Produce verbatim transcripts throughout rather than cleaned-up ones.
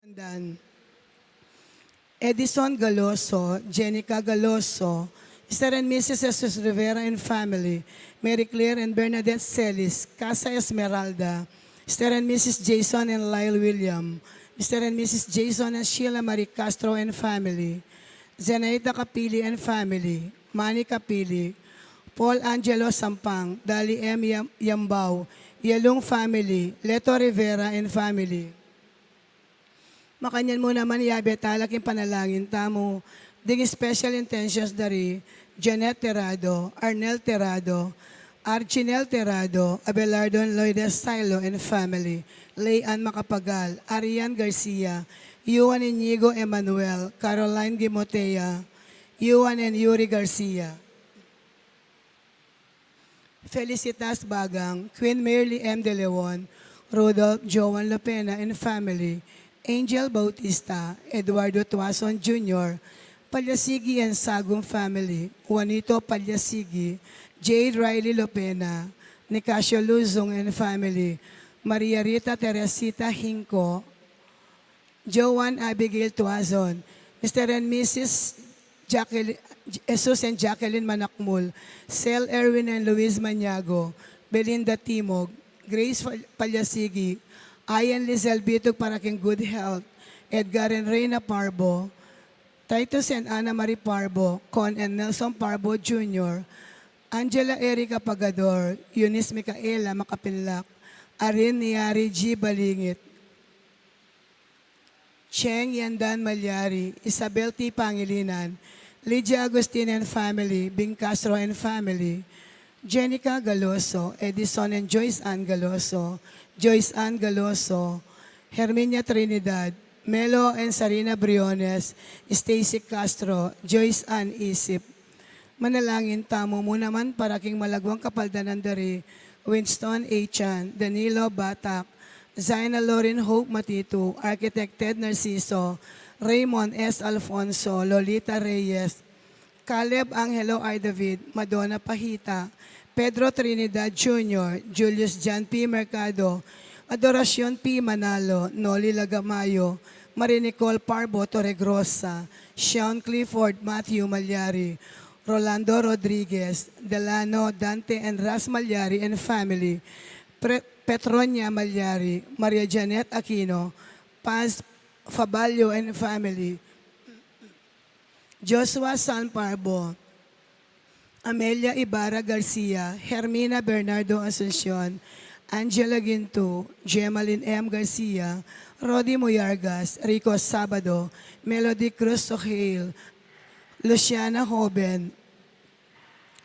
Dan. Edison Galoso, Jenica Galoso, Mister and Missus Jesus Rivera and family, Mary Claire and Bernadette Celis, Casa Esmeralda, Mister and Missus Jason and Lyle William, Mister and Missus Jason and Sheila Marie Castro and family, Zenaida Capili and family, Manny Capili, Paul Angelo Sampang, Dali M. Yam-, Yambao, Yalung family, Leto Rivera and family. Makanyan mu naman, yabe tala king panalangin tamu ding special intentions da ri Janet Terrado, Arnel Terrado, Archinel Terrado, Abelardo and Loida Silo and family, Lay Ann Macapagal, Arian Garcia, Yuan Inigo Emmanuel, Caroline Gimotea, Yuan and Yuri Garcia. Felicitas Bagang, Queen Merly M. De Leon, Rudolph Joan Lopena and family, Angel Bautista, Eduardo Tuason Junior, Palyasigi and Sagum family, Juanito Palyasigi, Jade Riley Lopena, Nicasio Luzon and family, Maria Rita Teresita Hinco, Joan Abigail Tuazon, Mister and Missus Jacqueline, Jesus and Jacqueline Manakmul, Sel Erwin and Luis Maniago, Belinda Timog, Grace Fal-, Palyasigi, Ian Lizelle Bitug para king good health, Edgar and Reina Parbo, Titus and Ana Marie Parbo, Con and Nelson Parbo Junior, Angela Erica Pagador, Eunice Micaela Makapinlak, Arin Niari G. Balingit, Cheng Yandan Malyari, Isabel T. Pangilinan, Lydia Agustin and family, Bing Castro and family, Jenica Galoso, Edison and Joyce Ann Galoso, Joyce Ann Galoso, Herminia Trinidad, Melo and Sarina Briones, Stacy Castro, Joyce Ann Isip. Manalangin tamu mu naman para king malagwang kapaldanan da ri Winston A. Chan, Danilo Batak, Zaina Loren Hope Matitu, Architect Ted Narciso, Raymond S. Alfonso, Lolita Reyes, Caleb Angelo I. David, Madonna Pahita, Pedro Trinidad Junior, Julius John P. Mercado, Adoracion P. Manalo, Noli Lagamayo, Marie Nicole Parbo Torregrosa, Sean Clifford Matthew Malyari, Rolando Rodriguez, Delano Dante and Ras Malyari and family, Pre-, Petronia Malyari, Maria Janet Aquino, Paz Fabalio and family, Joshua San Parbo, Amelia Ibarra Garcia, Hermina Bernardo Asuncion, Angela Ginto, Gemaline M. Garcia, Rodi Muyargas, Rico Sabado, Melody Cruz Sohail, Luciana Hoben,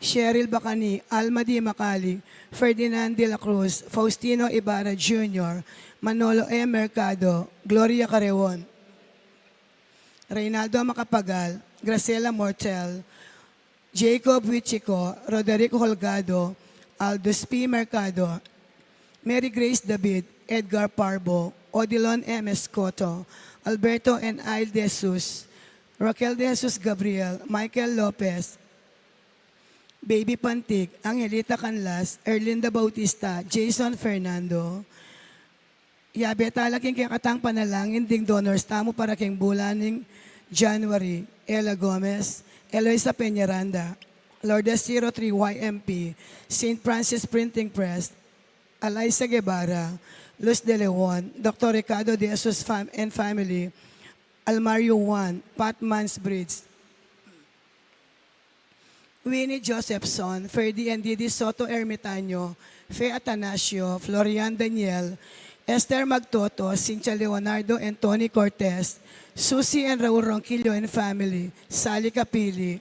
Cheryl Bacani, Alma D. Macali, Ferdinand de la Cruz, Faustino Ibarra Junior, Manolo M. Mercado, Gloria Carreon, Reynaldo Macapagal, Graciela Mortel, Jacob Huichico, Roderick Holgado, Aldous P. Mercado, Mary Grace David, Edgar Parbo, Odilon M. Escoto, Alberto and Ail De Jesus, Raquel De Jesus Gabriel, Michael Lopez, Baby Pantic, Angelita Canlas, Erlinda Bautista, Jason Fernando. Yabe tala king kekatang panalangin ding donors tamu para king bulan ning January: Ella Gomez, Eloisa Peñaranda, Lourdes zero three Y M P, Saint Francis Printing Press, Eliza Guevara, Luz De Leon, Doctor Ricardo De Jesus fam-, and family, Almario Juan, Pat Mansbridge, Winnie Josephson, Ferdy and Didi Soto Ermitaño, Fe Atanasio, Florian Daniel, Esther Magtoto, Cynthia Leonardo and Tony Cortez, Susie and Raul Ronquillo and family, Sally Capili,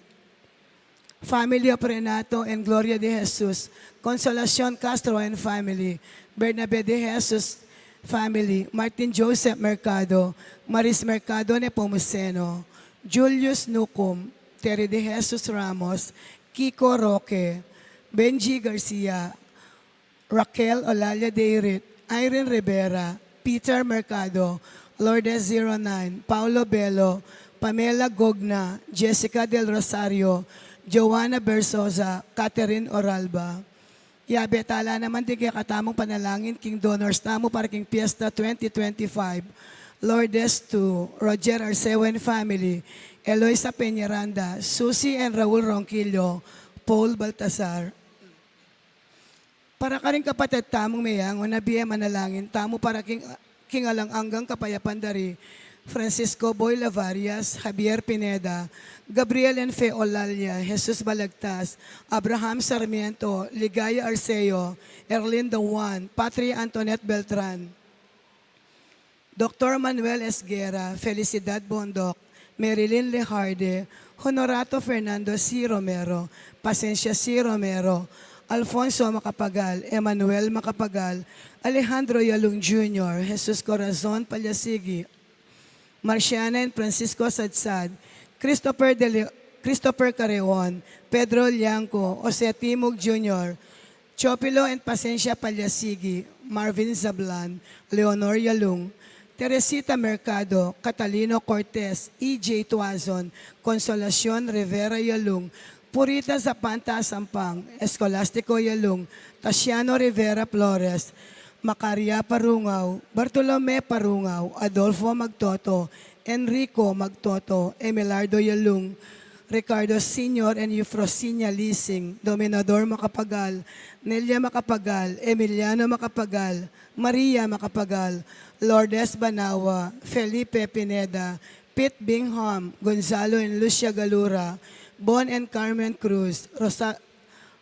family of Renato and Gloria De Jesus, Consolacion Castro and family, Bernabe De Jesus family, Martin Joseph Mercado, Maris Mercado Nepomuceno, Julius Nucum, Terry De Jesus Ramos, Kiko Roque, Benji Garcia, Raquel Olalia Deirit, Irene Rivera, Peter Mercado, Lourdes zero nine, Paulo Bello, Pamela Gogna, Jessica Del Rosario, Joanna Bersosa, Catherine Oralba. Yabe tala naman ding kekatamung panalangin king donors tamu para king Fiesta twenty twenty-five. Lourdes two, Roger Arceo and family, Eloisa Peñaranda, Susie and Raul Ronquillo, Paul Baltasar. Para karing kapatad tamung meyangu na bie, manalangin tamu para king, king alang anggang kapayapan da ri Francisco Boy Lavarias, Javier Pineda, Gabriel and Fe Olalia, Jesus Balagtas, Abraham Sarmiento, Ligaya Arceo, Erlinda Juan, Patria Antoinette Beltran, Doktor Manuel Esguerra, Felicidad Bondoc, Marilyn Lejarde, Honorato Fernando C. Romero, Pasencia C. Romero, Alfonso Macapagal, Emmanuel Macapagal, Alejandro Yalung Junior, Jesus Corazon Palasigi, Marciana and Francisco Sadsad, Christopher de Le-, Christopher Careon, Pedro Lianco, Jose Timog Junior, Chopilo and Pasencia Palasigi, Marvin Zablan, Leonor Yalung, Teresita Mercado, Catalino Cortez, E J Tuazon, Consolacion Rivera Yalung, Purita Zapanta Sampang, Escolastico Yalung, Tasiano Rivera Flores, Macaria Parungao, Bartolome Parungao, Adolfo Magtoto, Enrico Magtoto, Emelardo Yalung, Ricardo Senior and Eufrosinia Lising, Dominador Macapagal, Nelia Macapagal, Emiliano Macapagal, Maria Macapagal, Lourdes Banawa, Felipe Pineda, Pete Bingham, Gonzalo and Lucia Galura, Bon and Carmen Cruz, Rosa-,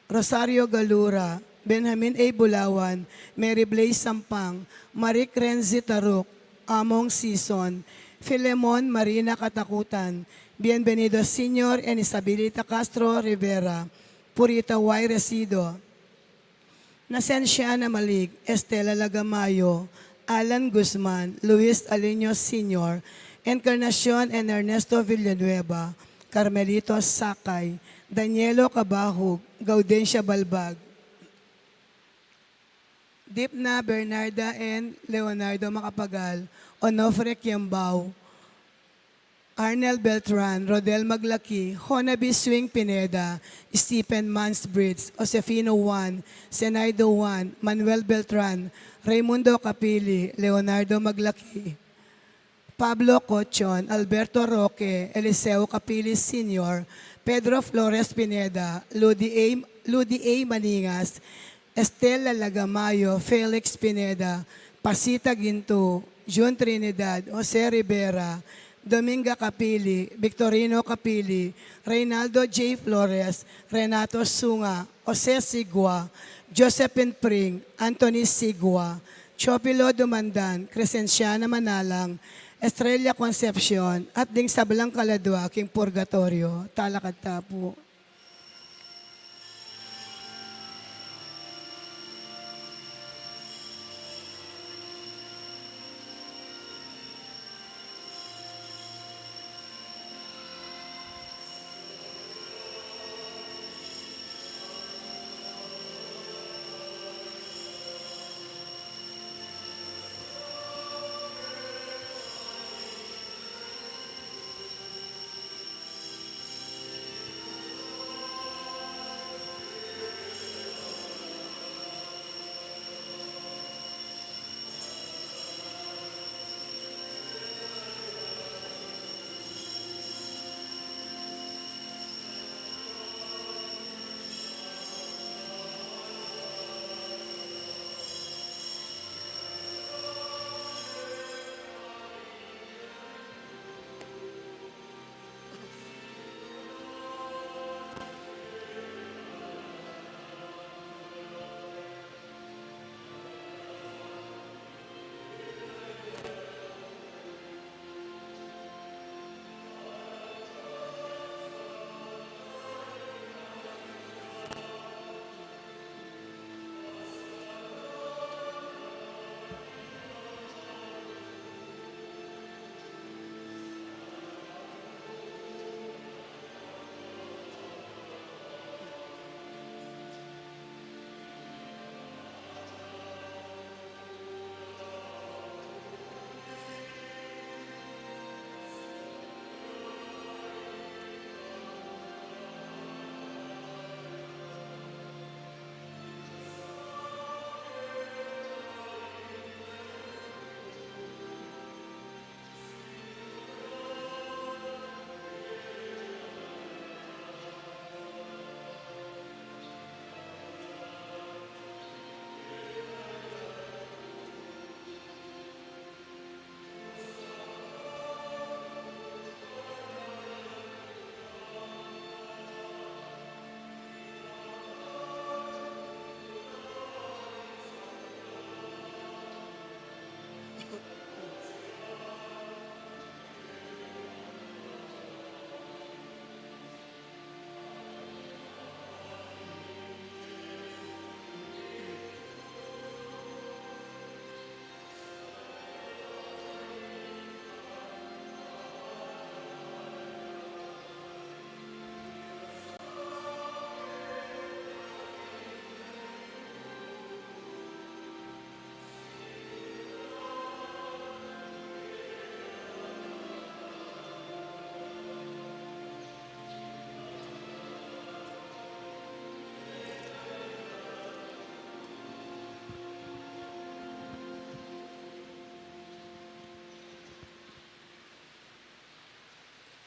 Rosario Galura, Benjamin A. Bulawan, Mary Blaze Sampang, Maric Renzi Taruc, Among Sison, Filemon Marina Katakutan, Bienvenido Senior and Isabelita Castro Rivera, Purita Y. Resido, Nasenciana Malig, Estela Lagamayo, Alan Guzman, Luis Aliño Senior, Encarnacion and Ernesto Villanueva, Carmelito Sakay, Danielo Cabahug, Gaudencia Balbag, Dipna Bernarda and Leonardo Macapagal, Onofre Kiambao, Arnel Beltran, Rodel Maglaki, Honabi Swing Pineda, Stephen Mansbridge, Josefino Juan, Senaido Juan, Manuel Beltran, Raimundo Capili, Leonardo Maglaki, Pablo Cochon, Alberto Roque, Eliseo Capili Senior, Pedro Flores Pineda, Ludi A., Ludi A. Maningas, Estela Lagamayo, Felix Pineda, Pasita Ginto, Jun Trinidad, Jose Rivera, Dominga Capili, Victorino Capili, Reynaldo J. Flores, Renato Sunga, Jose Sigua, Josephine Pring, Anthony Sigua, Chopilo Dumandan, Crescenciana Manalang, Estrella Concepcion, at ding sablang kaladua king purgatoryo. Talakad ta pu.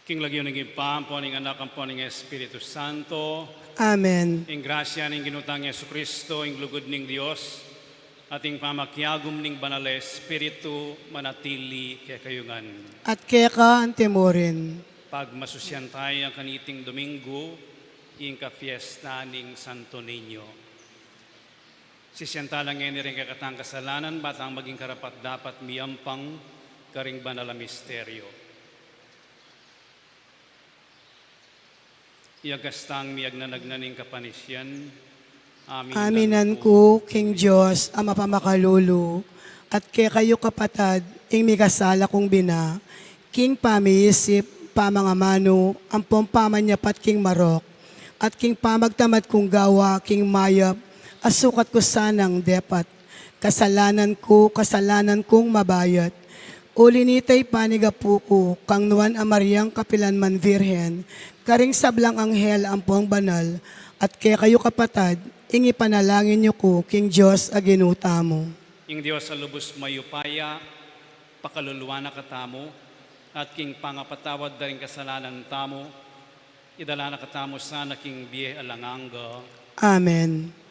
King lagyu ning Ibpa, ampo ning Anak, ampo ning Espiritu Santo. Amen. Ing grasya ning Ginu tang Jesucristo, ing lugud ning Dios, at ing pamakiagum ning Banal a Espiritu manatili kekayu ngan. At keka antimurin. Pagmasusyan taya kaniting Domingo, ing kapiesta ning Santo Niño. Sisian tala ngeni ring kekatang kasalanan, ba tang maging karapat-dapat miyampang karing banal a misteryo. Iyagas tang miyagnanagnan ing kapanisian. Aminan ku king Dios a mapamakalulu, at kekayu kapatad, ing mikasala kung bina, king pamiisip, pamangamanu, ampong pamanyapat king marok, at king pamagtamad kung gawa king mayap, a sukat ku sanang depat. Kasalanan ku, kasalanan kung mabayat. Uli nita, ipanigapu ku kang Nuan a Mariang kapilanman Virgen, karing sablang anghel ampong banal, at kekayu kapatad, ing ipanalangin yu ku king Dios a Ginu tamu. Ing Dios a lubus mayupaya, pakaluluan na katamu, at king pangapatawad da ring kasalanan tamu, idala na katamu sana king bie alang angga. Amen.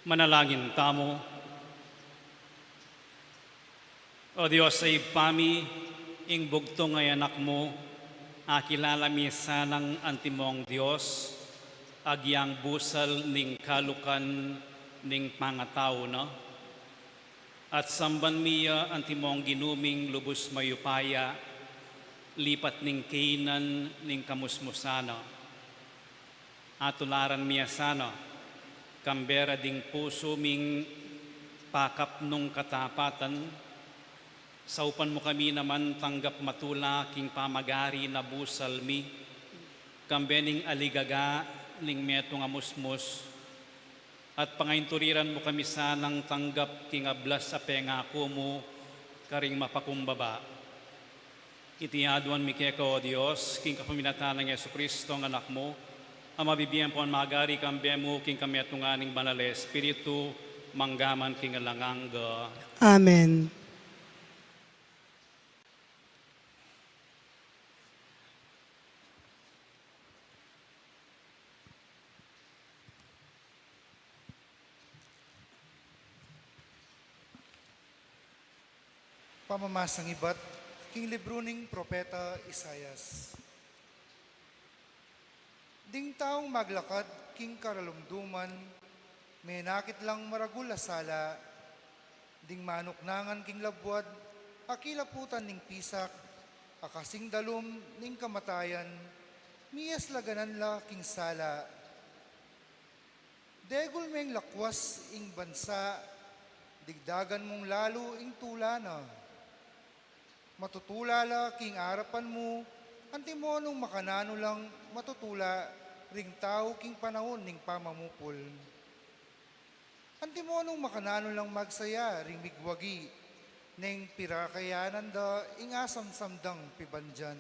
Manalangin tamu. O Dios a Ibpa mi, ing bugtung a Anak mu, akilala mi sanang antimong Dios, agyang busal ning kalukan ning pangatau na, at samban mi ya antimong Ginu ming lubus mayupaya, lipat ning kainan ning kamusmusan na. Atularan mi ya sana, kambe ra ding pusu ming pakapnung katapatan, saupan mu kami naman tanggap matula king pamagari na busal mi, kambe ning aligaga ning metung a musmus, at pangainturiran mu kami sanang tanggap king ablas a pengaku mu karing mapakumbaba. Iti aduan mi keka, O Dios, king kapamilatan nang Jesucristo, a Anak mu, a mabibie ampon magari kambe mu king kametungan ning Banal a Espiritu, mangga man king alang angga. Amen. Pamamasang ibat king libru ning Propeta Isaias. Ding taung maglakad king karalumduman, menakit lang maragul a sala. Ding manuknangan king labuad, a kilaputan ning pisak, a kasing dalum ning kamatayan, miyaslaganan la king sala. Degul meng lakwas ing bansa, digdagan mung lalu ing tula na. Matutula la king arapan mu, antimo nung makananu lang matutula ring tau king panaun ning pamamupul. Antimo nung makananu lang magsaya ring migwagi, neng pirakayanan da ing asamsam dang pibandian.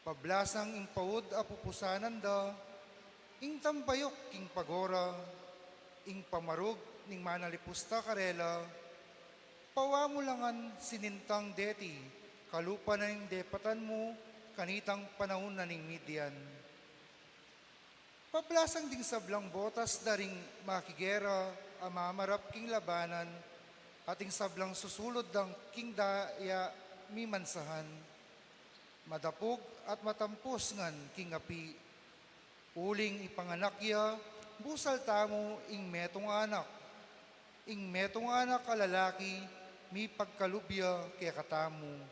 Pablasang ing paud a pupusanan da, ing tambayuk king pagora, ing pamarug ning manalipusta karela, pawa mu la ngan sinintang deti, kalupa na ning depatan mu, kanitang panaun na ning Midian. Pablasang ding sablang botas da ring makigera a mamarap king labanan, at ing sablang susulud dang king daya mimansahan. Madapug at matampus ngan king api. Uling ipanganak ya, busal tamu ing metung a anak. Ing metung a anak a lalaki, mipagkalub ya kekatamu.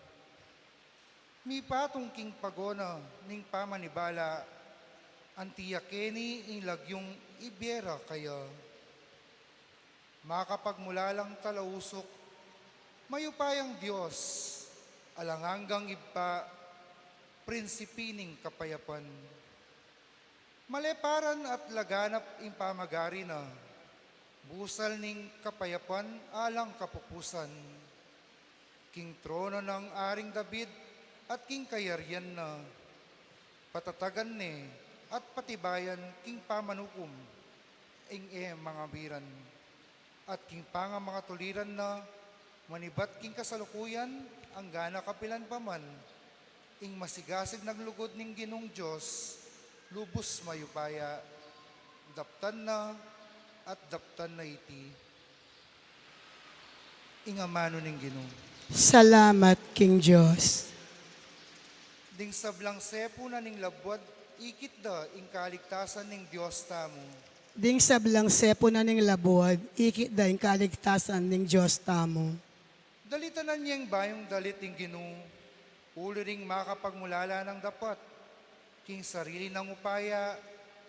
Mipatung king pagona ning pamanibala, anti ya keni ing lagyung ibie ra kaya. Makapagmulalang talausuk, mayupayang Dios, alang anggang Ibpa, Prinsipi ning kapayapan. Maleparan at laganap ing pamagari na, busal ning kapayapan alang kapupusan. King trono nang Aring David at king kayarian na, patatagan ne at patibayan king pamanukum ing e mangawiran. At king pangamangatuliran na, manibat king kasalukuyan, anggana kapilan pa man, ing masigasig nang lugud ning Ginung Dios, lubus mayupaya, daptan na, at daptan na iti. Ing amanu ning Ginu. Salamat king Dios. Ding sablang sepu na ning labuad, ikit da ing kaligtasan ning Dios tamu. Ding sablang sepu na ning labuad, ikit da ing kaligtasan ning Dios tamu. Dalitanan yeng bayung dalit ing Ginu, uli ring makapagmulala nang dapat, king sarili nang upaya,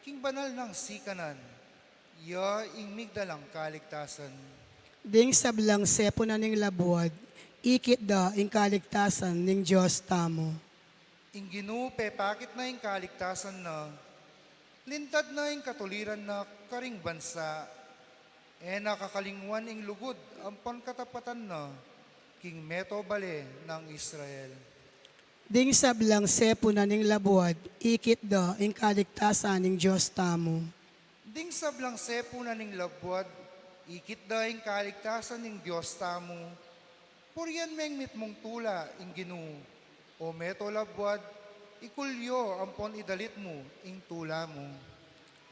king banal nang sikanan, ya ing migdalang kaligtasan. Ding sablang sepu na ning labuad, ikit da ing kaligtasan ning Dios tamu. Ing Ginu pepakit na ing kaligtasan na, lintad na ing katuliran na karing bansa, e na kakalingwan ing lugud ampon katapatan na, king meto bale nang Israel. Ding sablang sepu na ning labuad, ikit da ing kaligtasan ning Dios tamu. Ding sablang sepu na ning labuad, ikit da ing kaligtasan ning Dios tamu. Purian meng mitmung tula ing Ginu, o meto labuad, ikulyo ampon idalit mu ing tula mu.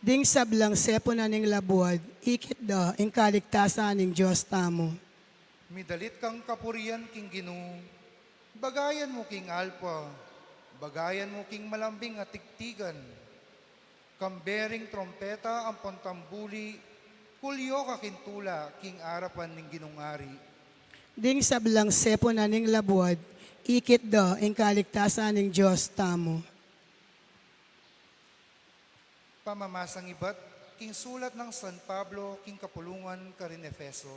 Ding sablang sepunan ning labuad, ikit da ing kaligtasan ning Dios tamu. Midalit kang kapurian king Ginu, bagayan mu king alpa, bagayan mu king malambing a tigtigan. Kambe ring trompeta ampon tambuli, kulyo ka king tula king arapan ning Ginung Ari. Ding sablang sepunan ning labuad, ikit da ing kaligtasan ning Dios tamu. Pamamasang ibat king sulat nang San Pablo king kapulungan karin Efeso.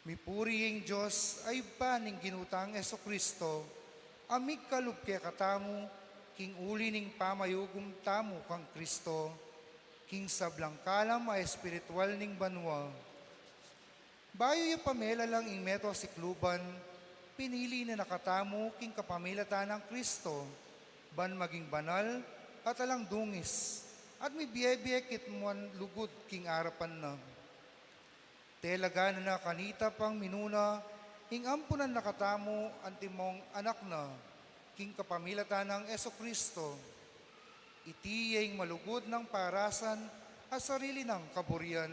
Mipuri ing Dios a Ibpa ning Ginu tang Jesucristo, a migkalub kekatamu king uli ning pamayugum tamu kang Cristo, king sablang kalam a espiritual ning banua. Bayu ya pa melalang ing meto a sikluban, pinili na na katamu king kapamilatan nang Cristo, ban maging banal at alang dungis, at mibiebie kitmuan lugud king arapan na. Telaga na na kanita pang minuna ing ampunan na katamu antimong anak na, king kapamilatan nang Jesucristo. Iti ya ing malugud nang parasan a sarili nang kaburian.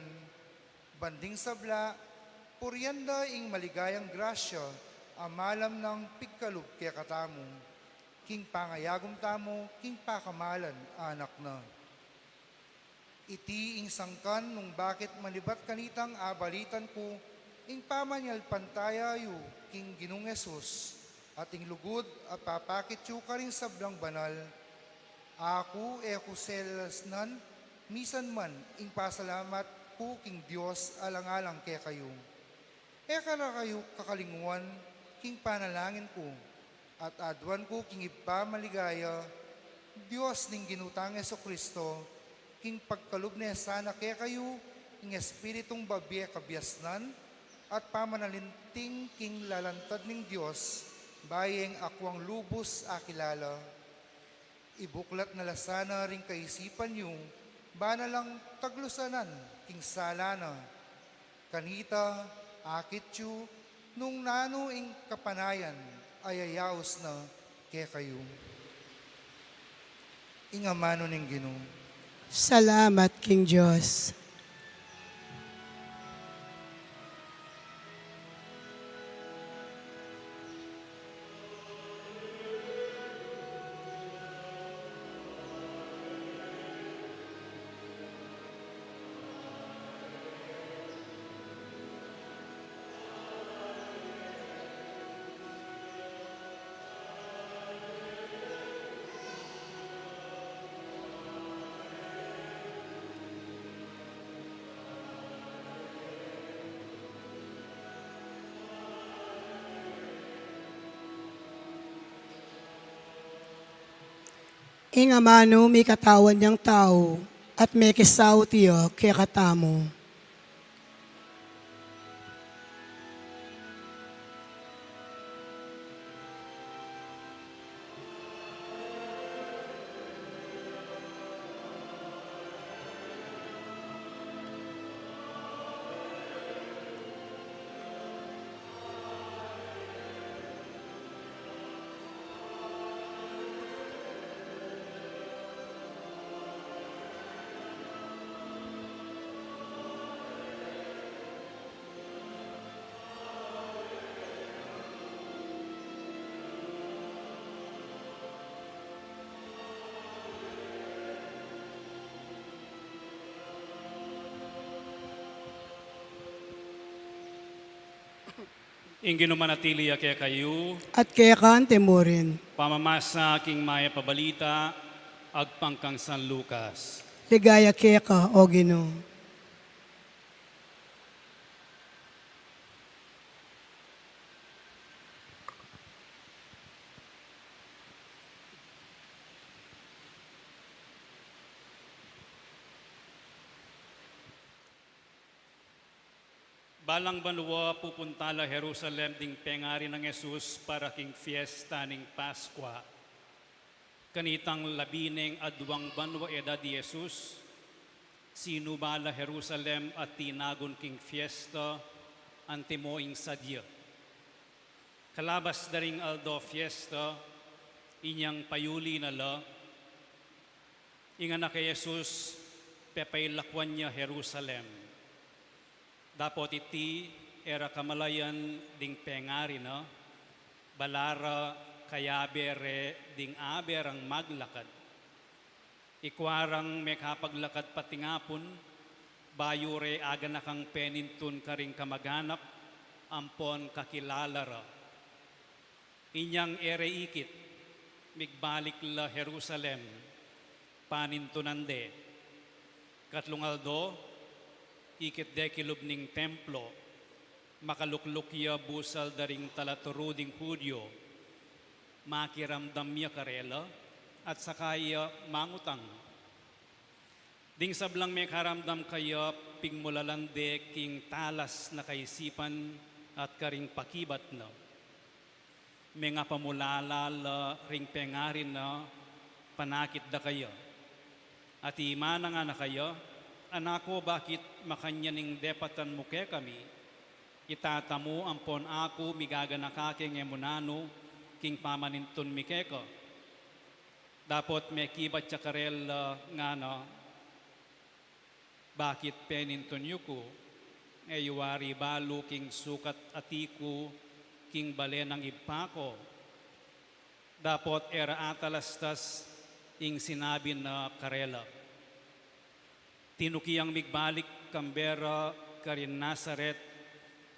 Ban ding sabla, purian da ing maligayang grasya a malam nang pigkalub kekatamu, king pangayagum tamu king pakamalan a Anak na. Iti ing sangkan nung bakit manibat kanitang abalitan ku ing pamanyalpantaya yu king Ginung Jesus, at ing lugud a papakit yu karing sablang banal. Aku e ku selasnan misan man ing pasalamat ku king Dios alang-alang kekayu. E ka ra kayu kakalinguan king panalangin ku, at aduan ku king Ibpa maligaya, Dios ning Ginu tang Jesucristo, king pagkalub ne sana kekayu ing Espiritung babie kabiasnan at pamanalinting king lalantad ning Dios, bayu ing akwang lubus akilala. Ibuklat na la sana ring kaisipan yu, bana lang taglusanan king sala na. Kanita, akit yu nung nanu ing kapanayan a yayaus na kekayu. Ing amanu ning Ginu. Salamat king Dios. Ing amanu mikatawan yang tau at mekisaut ya kekatamu. Ing Ginu manatili ya kekayu. At keka anti mu rin. Pamamasa king Mayap a Balita agpang kang San Lucas. Ligaya keka, O Ginu. Balang banua pupunta la Jerusalem ding pengari nang Jesus para king fiesta ning Paskua. Kanitang labineng aduang banua edad i Jesus, sinuba la Jerusalem at tinagun king fiesta antimo ing sadya. Kalabas da ring aldo fiesta, inyang payuli na la, Ing anak a i Jesus, pepailakuan ya Jerusalem. Dapot iti, e ra kamalayan ding pengari na, bala ra kayabe re ding abe rang maglakad. Ikua rang mekapaglakad patingapun, bayu re aganakang penintun karing kamaganak ampon kakilala ra. Inyang e re ikit, migbalik la Jerusalem, panintunan de. Katlung aldo, ikit de kilub ning templo, makalukluk ya busal da ring talaturu ding Judio, makiramdam ya karela, at saka ya mangutang. Ding sablang mekaramdam kaya, pigmulalan de king talas na kaisipan at karing pakibat na. Mengapamulala la ring pengari na panakit da kaya. At imana ngana kaya, Anak ku, bakit makanyan ing depatan mu kekami? I tata mu ampon aku migaganaka keng e mu nanu king pamanintun mi keka. Dapot mekibat ya karela, ngana, Bakit penintun yu ku? E yu wari balu king sukat ati ku king bale nang Ibpa ku? Dapot e ra atalastas ing sinabi na karela. Tinuki yang migbalik kambe ra karin Nazaret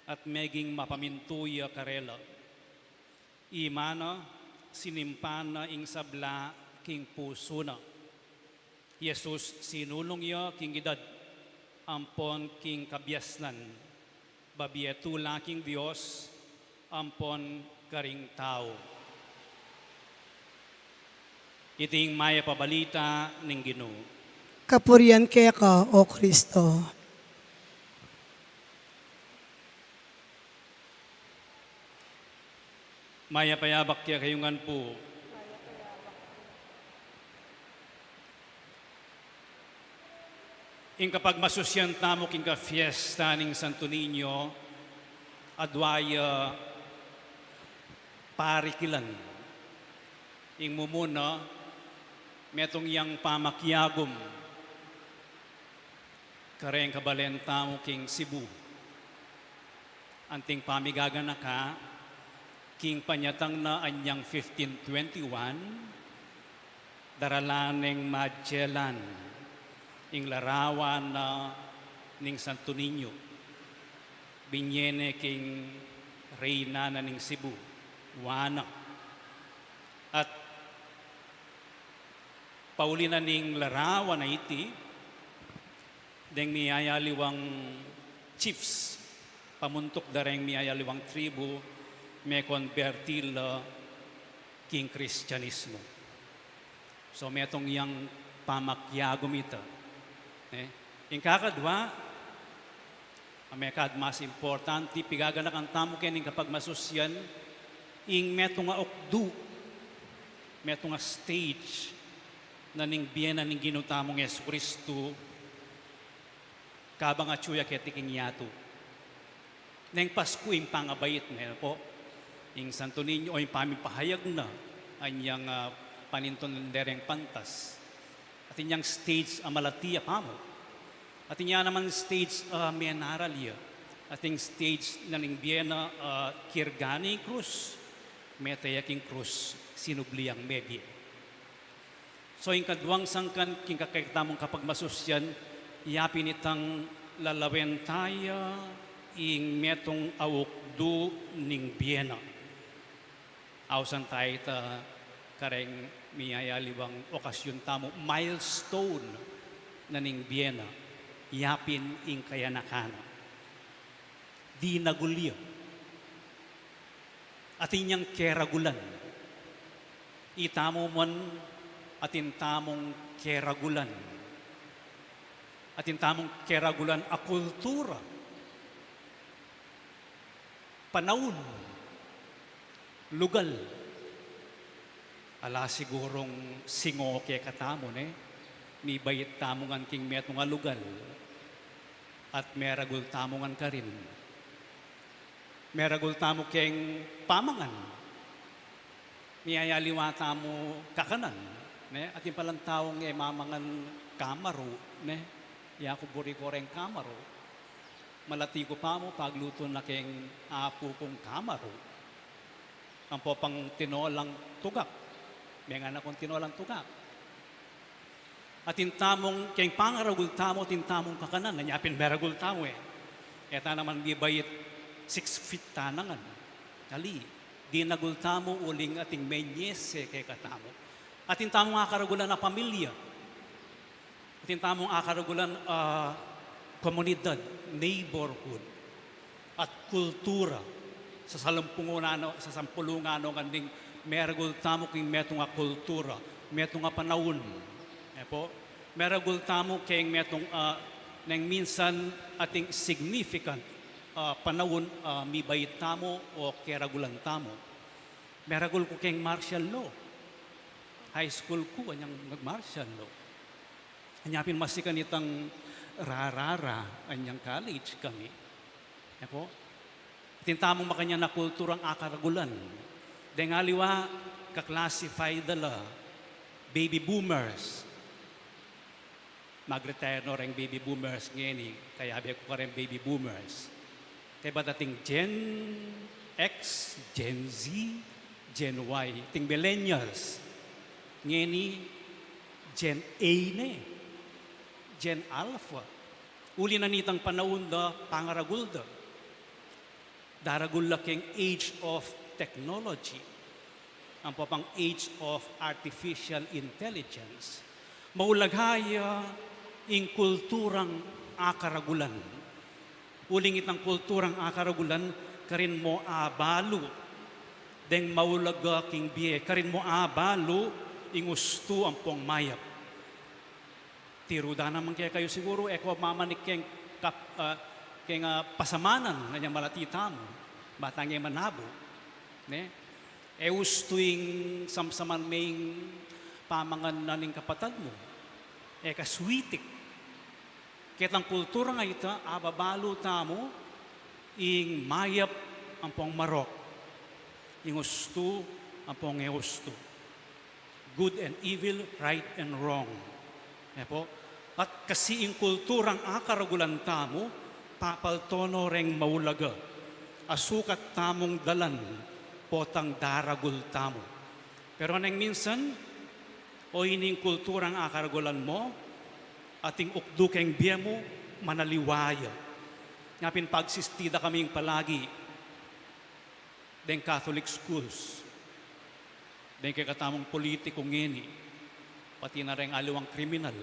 at meging mapamintu ya karela. Imana, sinimpan na ing sabla king pusu na. Jesus sinulung ya king idad ampon king kabiasnan, babie tula king Dios ampon karing tau. Iti ing mayap a balita ning Ginu. Kapurian keka, O Kristo. Mayap a yabak kekayu ngan pu. Ing kapagmasusyan tamu king kafiesta ning Santo Niño, adwa ya parikilan. Ing mumuna, metung yang pamakiagum kareng kabalen tamu king Cebu. Anting pamigaganaka, king panyatang na anyang fifteen twenty-one, daralan neng Magellan ing larawan na ning Santo Niño. Binye ne king reyna na ning Cebu, Juana. At pauli na ning larawan a iti, deng miyayaliwang chiefs, pamuntuk da reng miyayaliwang tribu, mekonberti la king Kristianismo. So, metung yang pamakiagum ita. Eh, ing kakadwa, a mekad mas importante, pigaganakan tamu keni king kapagmasusyan, ing metung a ukdu, metung a stage, na ning bie na ning Ginu tamung Jesucristo, kabang atyu ya keti king yatu. Neng Pasku ing pangabait, ne pu. Ing Santo Niño, o ing pamipahayag na, anyang, ah, panintunan de reng pantas. Atin yang stage a malati ya pamu. Atin ya naman stage a menaral ya. Atin stage na ning bie na, ah, kirga ne ing krus. Mete ya king krus, sinubli yang mebie. So, ing kaduang sangkan king kekatang kapagmasusyan, yapin itang lalawen taya ing metung a ukdu ning bie na. Ausan taya ita kareng miyayaliwang okasyun tamu, milestone na ning bie na, yapin ing kayanakan na. Dinagul ya. Atin yang keragulan. Itamu man, atin tamung keragulan. Atin tamung keragulan a kultura, panaun, lugal. Ala sigurung singo kekatamu, ne? Mibait tamu ngan king metung a lugal at meragul tamu ngan karin. Meragul tamu keng pamangan. Miyayaliwa tamu kakanan. Ne, atin palang taung e mamangan kamaru, ne? Yaku buri ku reng kamaru. Malati ku pa mu, paglutu na keng apu kung kamaru. Ampo pang tinolang tugak. Mengan na kung tinolang tugak. Atin tamung, keng pangaragul tamu, atin tamung kakanan, anya pin meragul tamu e. E ta naman bibait six feet tanangan. Ali, dinagul tamu uling atin menyese kekatamu. Atin tamung akaragulan a pamilya. Atin tamung akaragulan a komunidad, neighborhood, at kultura. Sasampulungan no, sasampulungan no ngan ding meragul tamu king metung a kultura, metung a panaun. E po, meragul tamu king metung a neng minsan atin significant a panaun a mibait tamu o keragulan tamu. Meragul ku keng martial law. High school ku, anyang mag-martial law. Anya pin masikan itang rarara, anyang college kami. E po? Atin tamung makanyan a kulturang akaragulan. Deng aliwa, ka-classify da la baby boomers. Mag-retire no reng baby boomers ngeni, kayabe ku kareng baby boomers. Kaybat atin Gen X, Gen Z, Gen Y, atin millennials. Ngeni, Gen A ne, Gen Alpha. Uli na nitang panaun da, pangaragul da. Daragul la keng age of technology, ampo pang age of artificial intelligence. Maulaga ya ing kulturang akaragulan. Uling itang kulturang akaragulan, karin mo abalu deng maulaga king bie, karin mo abalu ing ustu ampong mayap. Tiru da naman kekayu siguru, e ko mamanik keng kap-, ah, keng, ah, pasamanan, nganyang malati tamu, bang e manabu, ne? E ustu ing samsaman me ing pamangan na ning kapatad mu, e ka switik. Ketang kultura nga ita, ababalu tamu ing mayap ampong marok, ing ustu ampong e ustu, good and evil, right and wrong. E po? At kasi ing kulturang akaragulan tamu, papalto no reng maulaga a sukat tamung dalan potang daragul tamu. Pero neng minsan, o ining kulturang akaragulan mu, ating ukdu keng bie mu, manaliwa ya. Nya pin pagsisti da kaming palagi deng Catholic schools, deng kekatamung politiku ngeni, pati na reng aliwang kriminal,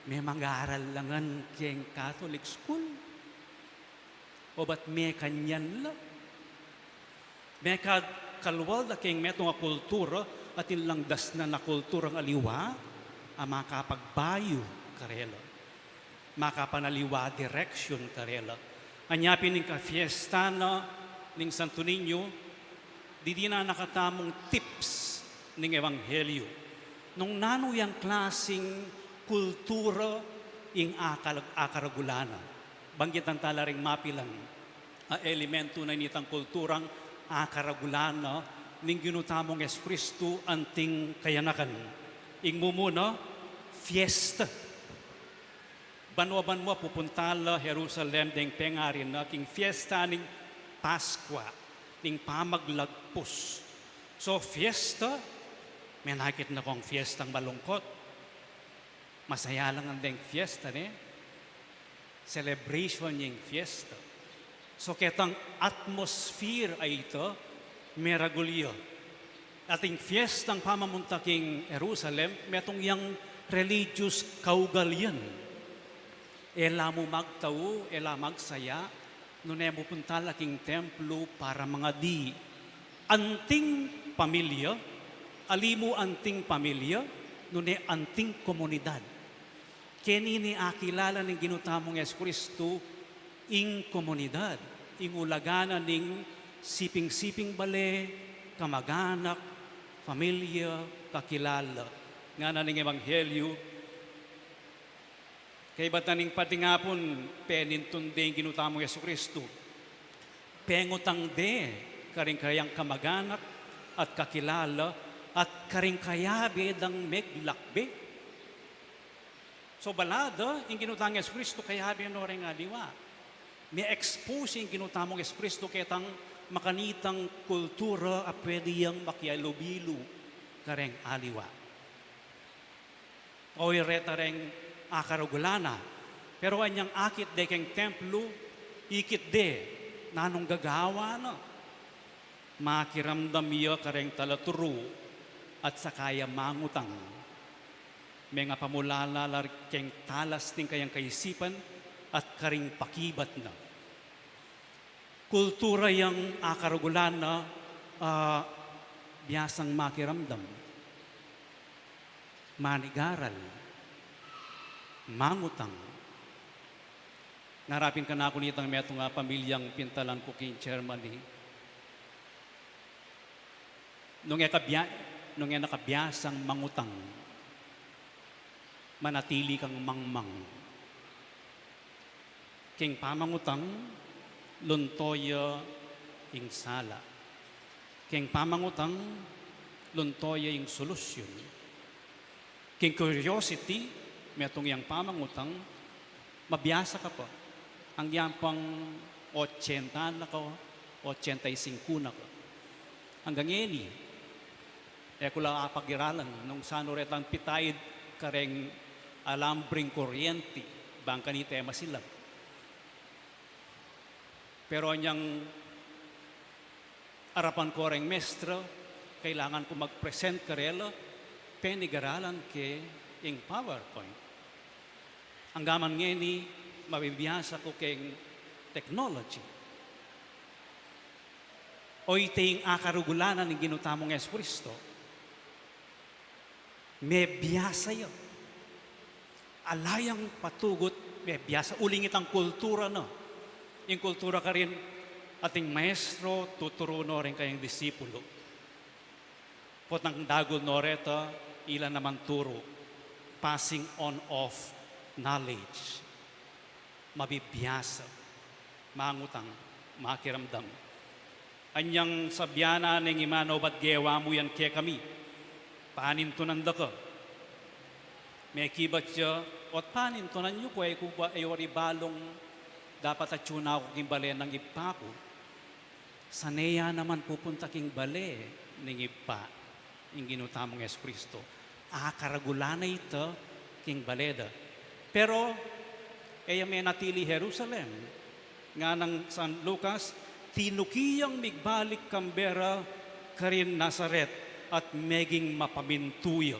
me mag-aral la ngan keng Catholic school? O ba't mekanyan la? Mekad kalual da keng metung a kultura, atin lang dasnan a kulturang aliwa a makapagbayu karela, makapanaliwa direksyun karela. Anya pin ing kafiesta na ning Santo Niño, didinan na katamung tips ning ebanghelyo nung nanu yang klasing kultura ing akal-, akaragulan na. Banggitan tala ring mapilan a elementu na nitang kulturang akaragulan na ning Ginu tamung Jesucristo anting kayanakan. Ing mumuna, fiesta. Banua-banua pupunta la Jerusalem deng pengari na king fiesta ning Paskua, ning pamaglagpus. So, fiesta, menakit na kong fiestang malungkot. Masaya la ngan deng fiesta, ne? Celebration ing fiesta. So, ketang atmosphere a ita, meragul ya. Ating fiestang pamamunta king Jerusalem, metung yang religious kaugalian. E la mu magtau, e la magsaya, nune mupunta la king templo para mangadi. Anting pamilya, ali mu anting pamilya, nune anting komunidad. Keni ne akilala ning Ginu tamung Jesucristo ing komunidad, ing ulaga na ning siping-siping bale, kamag-anak, pamilya, kakilala. Ngana ning ebanghelyo, kaybat na ning patingapun, penintun de ing Ginu tamung Jesucristo. Pengutang de karing kayang kamag-anak at kakilala at karing kayabe dang meglakbe. So, balada, ing Ginu tamung Jesucristo kayabe no reng aliwa. Me-expose ing Ginu tamung Jesucristo ketang makanitang kultura a pwede yang makialubilu kareng aliwa. Oy, reta reng akarugulan na. Pero anyang akit de keng templo, ikit de, nanung gagawan na? Makiramdam ya kareng talaturu at saka ya mangutang. Mengapamulala la keng talas ning kayang kaisipan at karing pakibat na. Kultura yang akarugulan na, ah, biasang makiramdam, manigaral, mangutang. Narapin kanaku nitang metung a pamilyang pintalan ku king Germany. Nung e ka bia-, nung e na ka biasang mangutang, manatili kang mangmang. King pamangutang, lunto ya ing sala. King pamangutang, lunto ya ing solusyun. King curiosity, metung yang pamangutang, mabiasa ka pa. Anggang pang ochenta na ka, ochenta y singko na ka. Anggang ngeni, e ku la apagiralan nung sanu retang pitaid kareng alambreng kuryenti, bang kanita e masilag. Pero anyang arapan ku reng mestra, kailangan ku mag-present karela, penigaralan ke ing PowerPoint. Anggaman ngeni, mabibiasa ku keng technology. O iti ing akarugulan na ning Ginu tamung Jesucristo. Mebiasa ya. Ala yang patugut, mebiasa. Uling itang kultura na. Ing kultura karin, ating maestro, tuturu no reng kayang disipulo. Potang dagul no reta, ila naman turu. Passing on of knowledge. Mabibiasa, mangutang, makiramdam. Anyang sabian na ning imanaw, bat gewa mu yan kekami? Panintunan da ka. Mekibat ya, ot panintunan yu ku, e ku ba, e wari balung dapat atyu na ku king bale nang ibpa ku. Sane ya naman pupunta king bale ning ibpa ing Ginu tamung Jesucristo. Akaragulan na ita king bale da. Pero, e ya menatili Jerusalem. Ngana nang San Lucas, tinuki yang migbalik kambera karin Nazaret at meging mapamintu ya.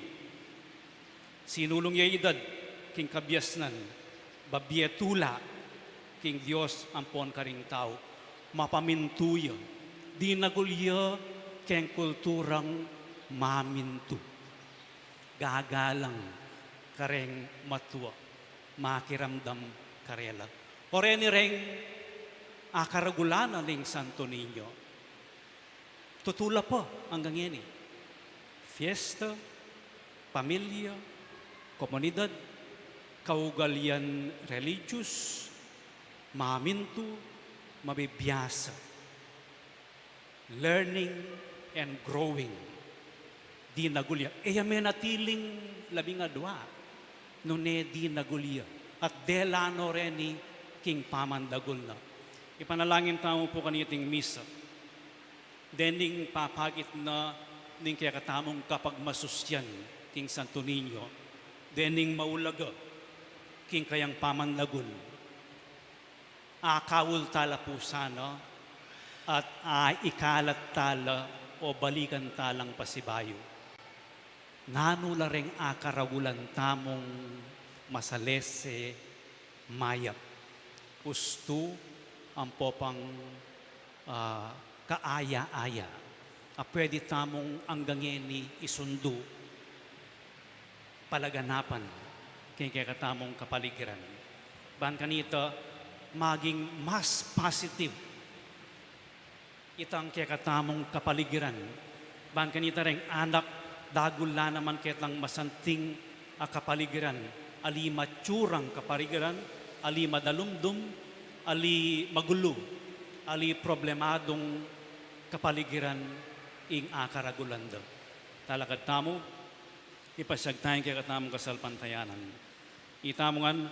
Sinulung ya idad king kabiasnan, babie tula king Dios ampon karing tau. Mapamintu ya, dinagul ya keng kulturang mamintu. Gagalang kareng matua, makiramdam karela. O reni reng akaragulan na ning Santo Niño. Tutu la pa anggang ngeni. Fiesta, pamilya, komunidad, kaugalian religious, mamintu, mabibiasa. Learning and growing. Dinagul ya. E ya menatiling labing adua. Nune dinagul ya. At dela no reni king pamandagul na. Ipanalangin tamu pu kaniting misa. Dening papagit na ning kekatamung kapagmasusyan king Santo Niño, dening maulaga king kayang pamandagul, akaul tala pu sana at aikalat tala o balikan talang pasibayu. Nanu la reng akaragulan tamung masalese, mayap, ustu, ampo pang, ah, kaaya-aya, a pwede tamung anggang ngeni isundu, palaganapan, king kekatamung kapaligiran. Ban kanita, maging mas positive itang kekatamung kapaligiran. Ban kanita reng anak, dagul la naman ketang masanting a kapaligiran, ali matsurang kapaligiran, ali madalumdum, ali magulu, ali problemadung kapaligiran ing akaragulan da. Talakad tamu, ipasyag taya ing kekatamung kasalpantayanan. Itamu ngan,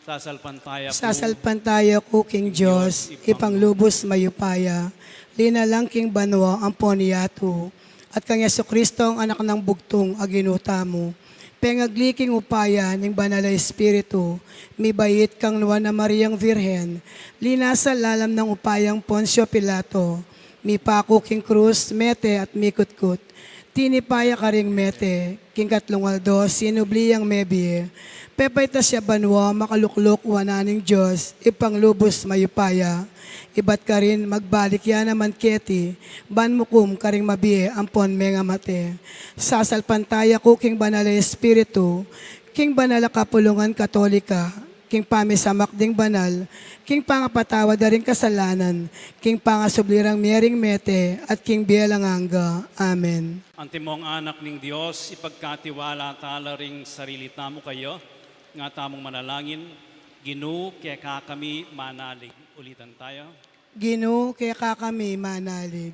sasalpantaya ku, sasalpantaya ku king Dios, Ipang lubus mayupaya, linalang king banua ampon yatu, at kang Jesucristo, Anak nang bugtung a Ginu tamu, pengagli king upaya ning Banal a Espiritu, mibait kang Nuan a Mariang Virgen, linasa lalam nang upayang Poncio Pilato, mipaku king krus, mete at mikutkut. Tinipa ya karing mete, king katlung aldo sinubli yang mebie. Pepaitas ya banua, makalukluk wanan ning Dios, Ipang lubus mayupaya. Ibat karin magbalik ya naman keti, ban mukum karing mabie ampon mengamate. Sasalpantaya ku king Banal a Espiritu, king banal a kapulungan Katolika, king pamisamak ding banal, king pangapatawad da ring kasalanan, king pangasubli rang mie ring mete, at king bie alang angga. Amen. Antimong anak ning Dios, ipagkatiwala tala ring sarili tamu kaya, nga tamung manalangin, Ginu, keka kami manalig. Ulitan taya. Ginu, keka kami manalig.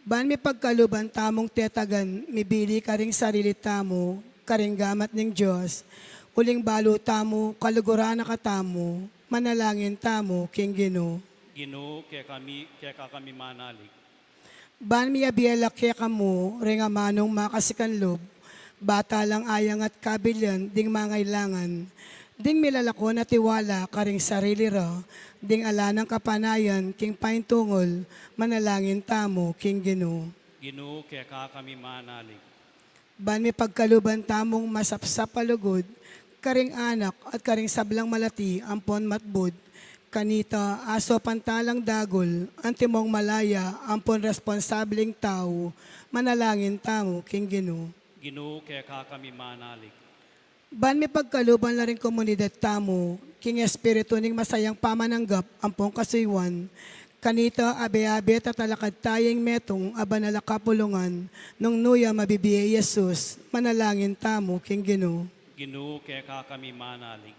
Ban mipagkaluban tamung tetagan, mibili karing sarili tamu, karing gamat ning Dios, uling balu tamu, kaluguran na katamu, manalangin tamu king Ginu. Ginu, keka kami, keka kami manalig. Ban miabie la kekamu ring amanung makasikan lub, bata lang ayangat kabilyan ding mangailangan, ding milalako na tiwala karing sarili ra, ding ala nang kapanayan king paintungul, manalangin tamu king Ginu. Ginu, keka kami manalig. Ban mipagkaluban tamung masapsap a lugud, karing anak at karing sablang malati ampon matbud, kanita asopan talang dagul, antimong malaya ampon responsabling tau, manalangin tamu king Ginu. Ginu, keka kami manalig. Ban mipagkaluban la ring komunidad tamu, king espiritu ning masayang pamananggap ampon kasuyuan, kanita abe-abe tatalakad taya ing metung a banal a kapulungan, nung nu ya mabibie i Jesus, manalangin tamu king Ginu. Ginu, keka kami manalig.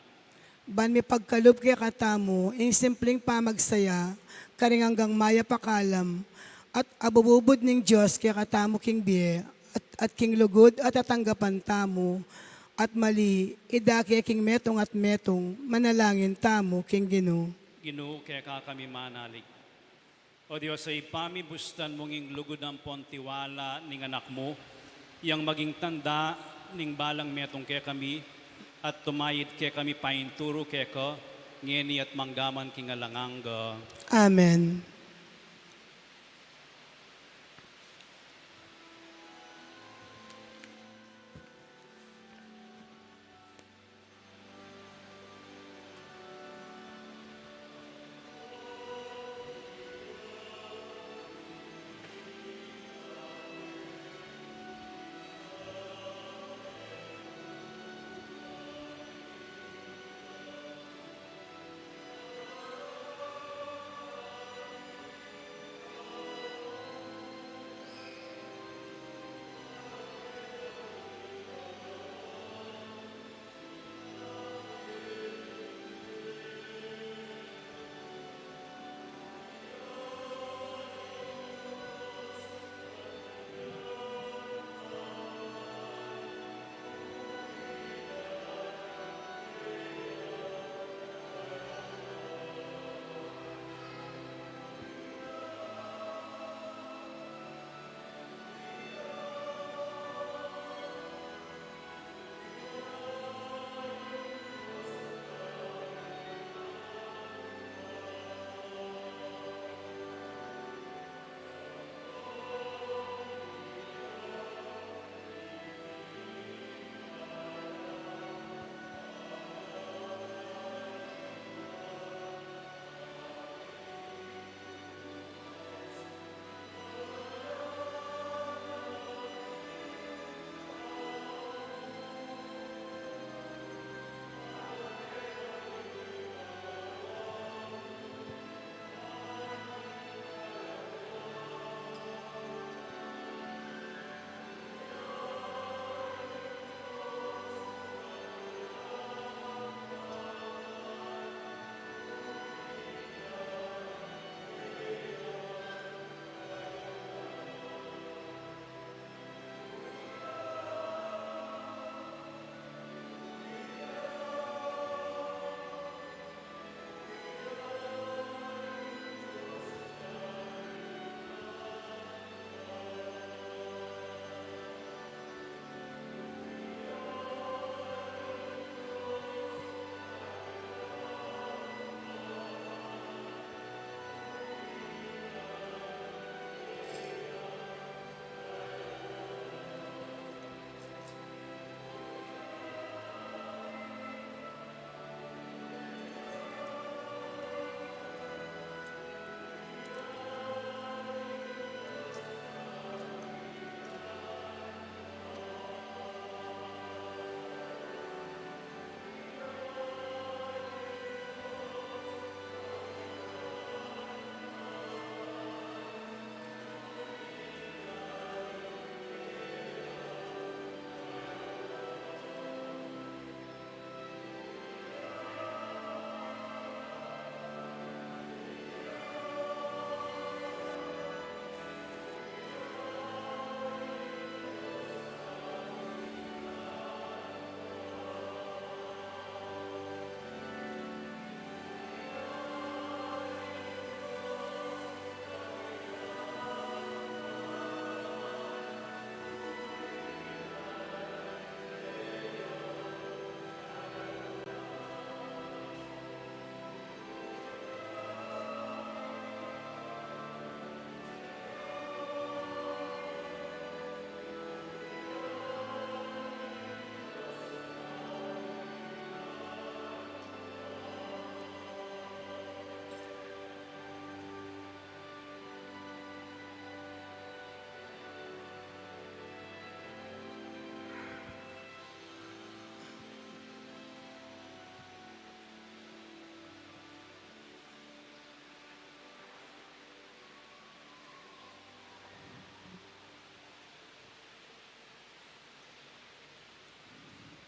Ban mipagkalub kekatamu ing simpling pamagsaya, karing anggang mayap a kalam, at abububud ning Dios kekatamu king bie, at, at king lugud a tatanggapan tamu, at mali, idake king metung at metung, manalangin tamu king Ginu. Ginu, keka kami manalig. O Dios a Ibpa mi, bustan mu ing lugud ampon tiwala ning Anak mu, yang maging tanda ning balang metung kekami, at tumayid kekami painturu keka, ngeni at manggaman king alang angga. Amen.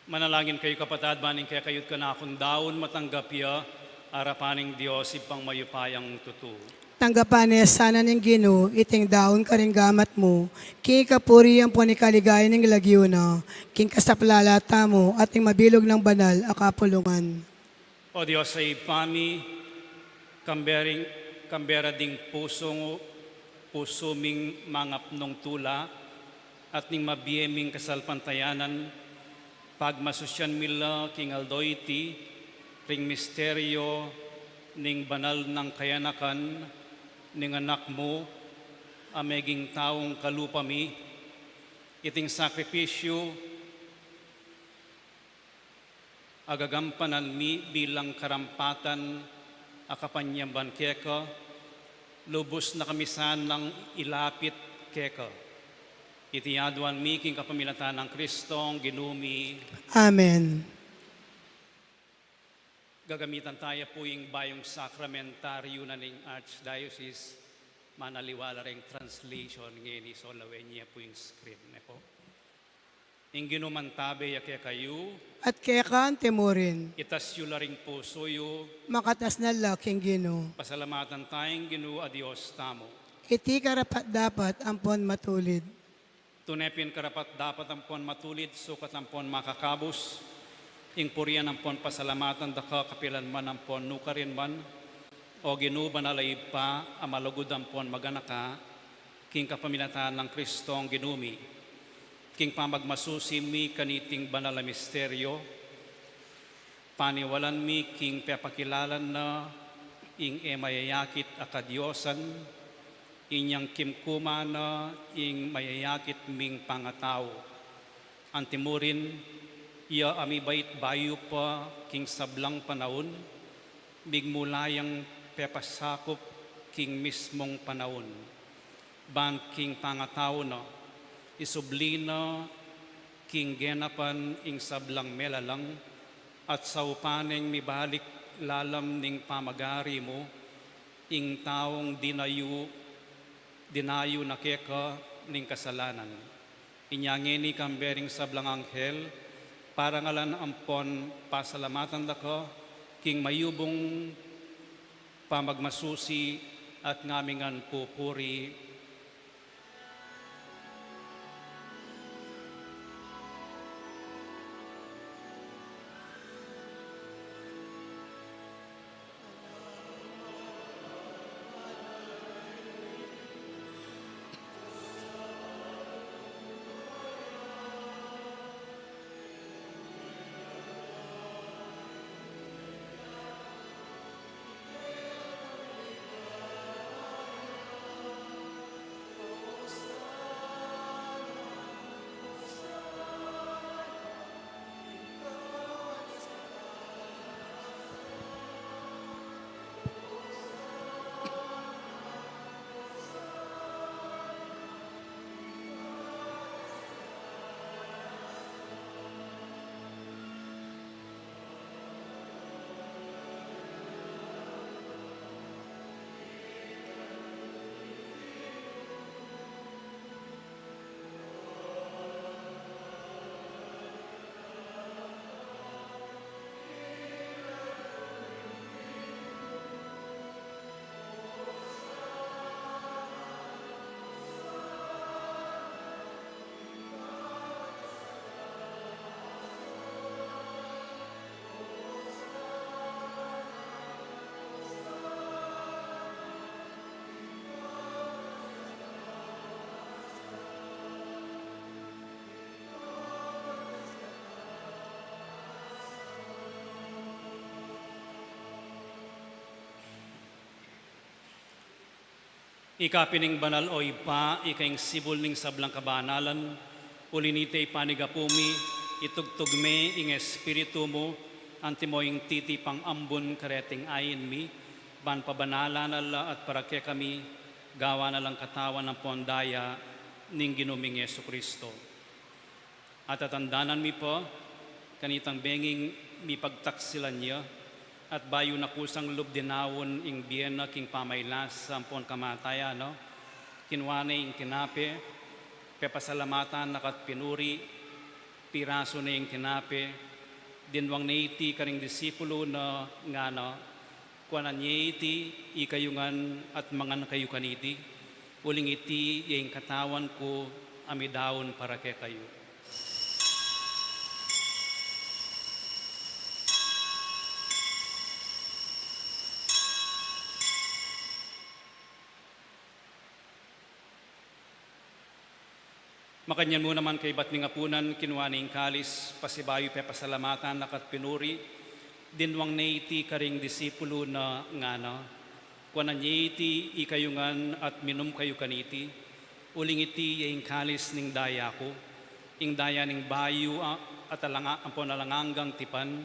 Manalangin kayu, kapatad, ban ing kekayu't kanakung daun matanggap ya arapan ning Dios Ibpang mayupayang tutu. Tanggapan ne sana ning Ginu iting daun karing gamat mu, king kapurian ampon ikaligaya ning lagyu na, king kasaplalan tamu at ning mabilug nang banal a kapulungan. O Dios a Ibpa mi, kambe ring, kambe ra ding pusu, pusu ming mangapnung tula, at ning mabie ming kasalpantayanan, pagmasusian mi la king aldo iti, ring misteryo ning banal nang kayanakan ning Anak mu, a meging taung kalupa mi, iting sakripisyu, a gagampanan mi bilang karampatan a kapanyamban keka, lubus na kami sanang ilapit keka. Iti aduan mi king kapamilatan nang Kristong Ginu mi. Amen. Gagamitan taya pu ing bayung sakramentaryu na ning Archdiocese, manaliwa la ring translation ngeni, so lawen ye pu ing screen, ne pu. Ing Ginu mantabe ya kekayu. At keka antimurin. Itas yu la ring pusu yu. Makatas na la king Ginu. Pasalamatan taya ing Ginu a Dios tamu. Iti karapat-dapat ampon matulid. Tune pin karapat-dapat ampon matulid, sukat ampon makakabus, ing purian ampon pasalamatan da ka kapilan man ampon nukarin man, O Ginu, banal a Ibpa, a malugud ampon maganaka, king kapamilatan nang Kristong Ginu mi, king pamagmasusi mi kaniting banal a misteryo, paniwalan mi king pepakilala na ing e mayayakit a kadiosan, inyang kimkuma na ing mayayakit ming pangatau. Antimurin, iya a mibait bayu pa king sablang panaun, migmula yang pepasakup king mismung panaun. Ban king pangatau na, isubli na king genapan ing sablang melalang, at saupan neng mibalik lalam ning pamagari mu, ing taung dinayu, dinayu na keka ning kasalanan. Inya ngeni kambe ring sablang anghel, parangalan ampon pasalamatan da ka, king mayubung pamagmasusi at ngamingan pupuri. Ika pin ing banal, o Ibpa, ika ing sibul ning sablang kabanalan, uli nita ipanigapu mi, itugtug me ing Espiritu mu, antimo ing titipang ambun kareting ain mi, ban pabanalan na la at para kekami, gawan na lang katawan ampon daya ning Ginu ming Jesucristo. At tatandanan mi pa, kanitang benging mipagtaksilan ya, at bayu na kusang lub dinaun ing bie na king pamailasa ampon kamatayan na, kinua ne ing tinape, pepasalamatan na ka at pinuri, pirasu ne ing tinape, dinwang ne iti karing disipulu na, ngana: Kuanan ye iti ikayu ngan at mangan kayu kaniti, uling iti ya ing katawan ku a midaun para kekayu. Makanyan mu naman kaibat ning apunan, kinua ne ing kalis, pasibayu pepasalamatan na ka't pinuri, dinwang ne iti karing disipulu na, ngana: Kuanan ye iti ikayu ngan at minum kayu kaniti, uling iti ya ing kalis ning daya ku, ing daya ning bayu a-, at alang-, ampon alang anggang tipan,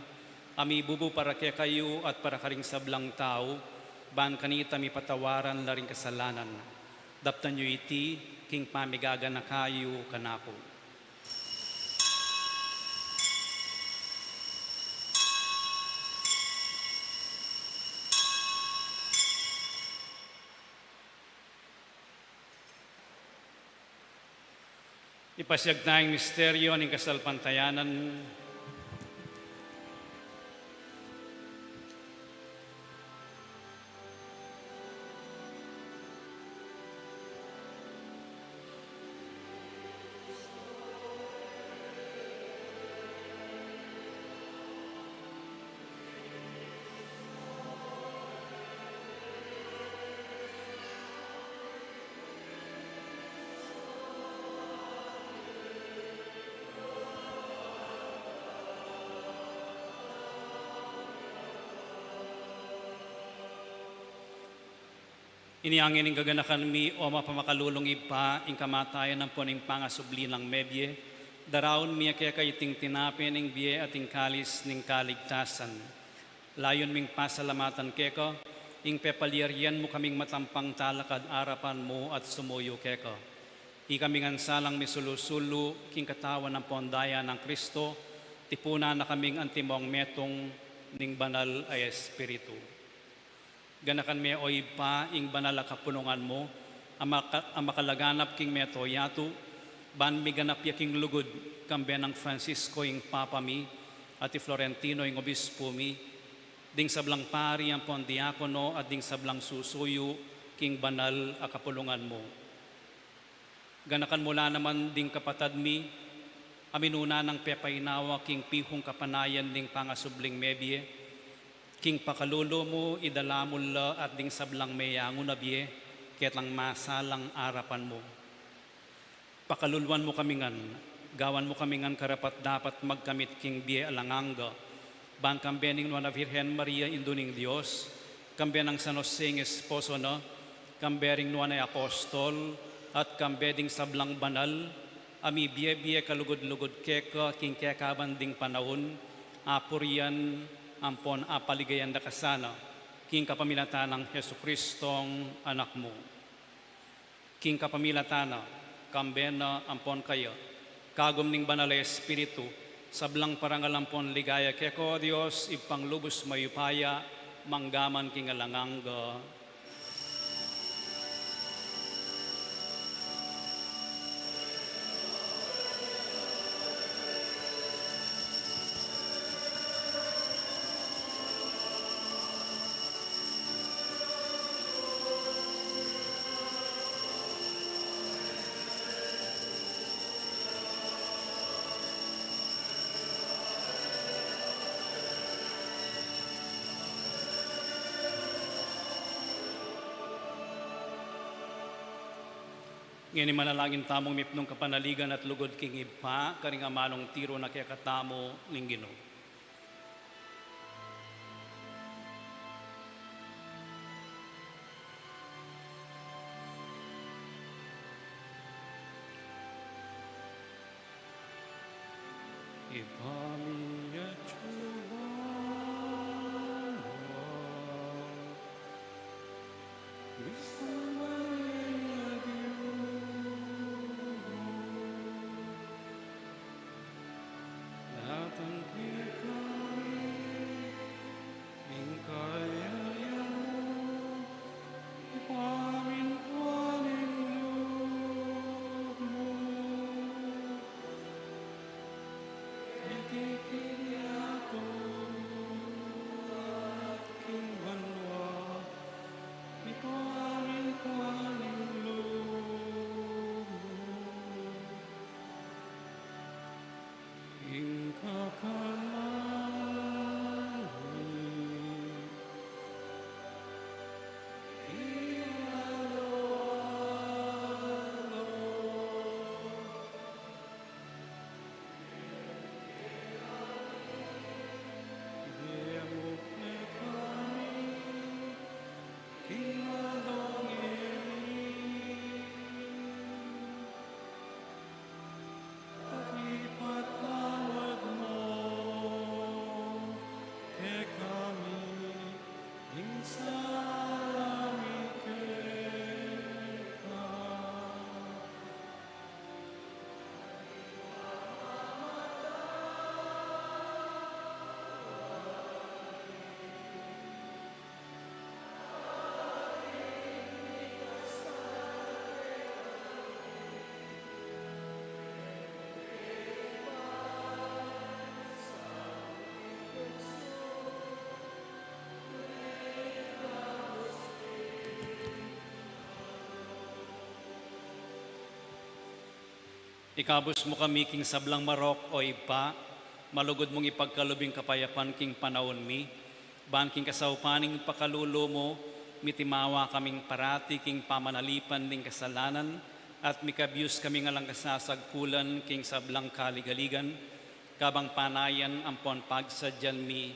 a mibubu para kekayu at para karing sablang tau, ban kanita mipatawaran la ring kasalanan. Daptan yu iti king pamigaganaka yu kanaku. Ipasiag taya ing misteryo ning kasalpantayanan. Inyang ini ing gaganakan mi, o mapamakalulung Ibpa, ing kamatayan ampon ing pangasubli nang mebie, daraun mi keka iting tinape ning bie at ing kalis ning kaligtasan. Layun ming pasalamatan keka ing pepalyarian mu kaming matampang talakad arapan mu at sumuyu keka. Ikami ngan salang misulu-sulu king katawan ampon daya nang Kristo, tipunan na kaming antimong metung ning Banal a Espiritu. Ganakan me, o Ibpa, ing banal a kapulungan mu, a maka-, a makalaganap king meto yatu, ban miganap ya king lugud, kambe nang Francisco ing Papa mi, at i Florentino ing Obispu mi, ding sablang pari ampon diakono, at ding sablang susuyu king banal a kapulungan mu. Ganakan mu la naman ding kapatad mi a minuna nang pepainawa king pihung kapanayan ning pangasubling mebie, king pakalulu mu idala mu la at ding sablang meyangu na bie ketang masalang arapan mu. Pakaluluan mu kami ngan, gawan mu kami ngan karapat-dapat magkamit king bie alang angga, ban kambe ning Nuan a Virgen Maria, Indu ning Dios, kambe nang San Jose ing esposo na, kambe ring Nuan a Apostol, at kambe ding sablang banal a mibie-bie kalugud-lugud keka king kekaban ding panaun, apurian ampon apaligayan da ka sana, king kapamilatan nang Jesucristong Anak mu. King kapamilatan na, kambe na ampon kaya, kagum ning Banal a Espiritu, sablang parangal ampon ligaya keka, o Dios, Ibpang lubus mayupaya, mangga man king alang angga. Ngeni manalangin tamung mipnung kapanaligan at lugud king Ibpa, karing amanung tiru na kekatamu ning Ginu. Ibpa mi, atsu ka banua, misamban ya ing lagyu mu, datang kekami ing kayarian mu, mipamintuan ing lub mu, King yatu at king banua, mipamintuan ing lub mu. Ing kakanan mi king aldo-aldo, ibie mu kekami king aldo ngeni, at ipatawad mu kekami ing sala mi keka. Ikabus mu kami king sablang marok, o Ibpa, malugud mung ipagkalub ing kapayapan king panaun mi, ban king kasaupan ning pakalulu mu, mitimawa kaming parati king pamanalipan ning kasalanan, at mikabius kaming alang kasasagkulan king sablang kaligaligan, kabang panayan ampon pagsadyan mi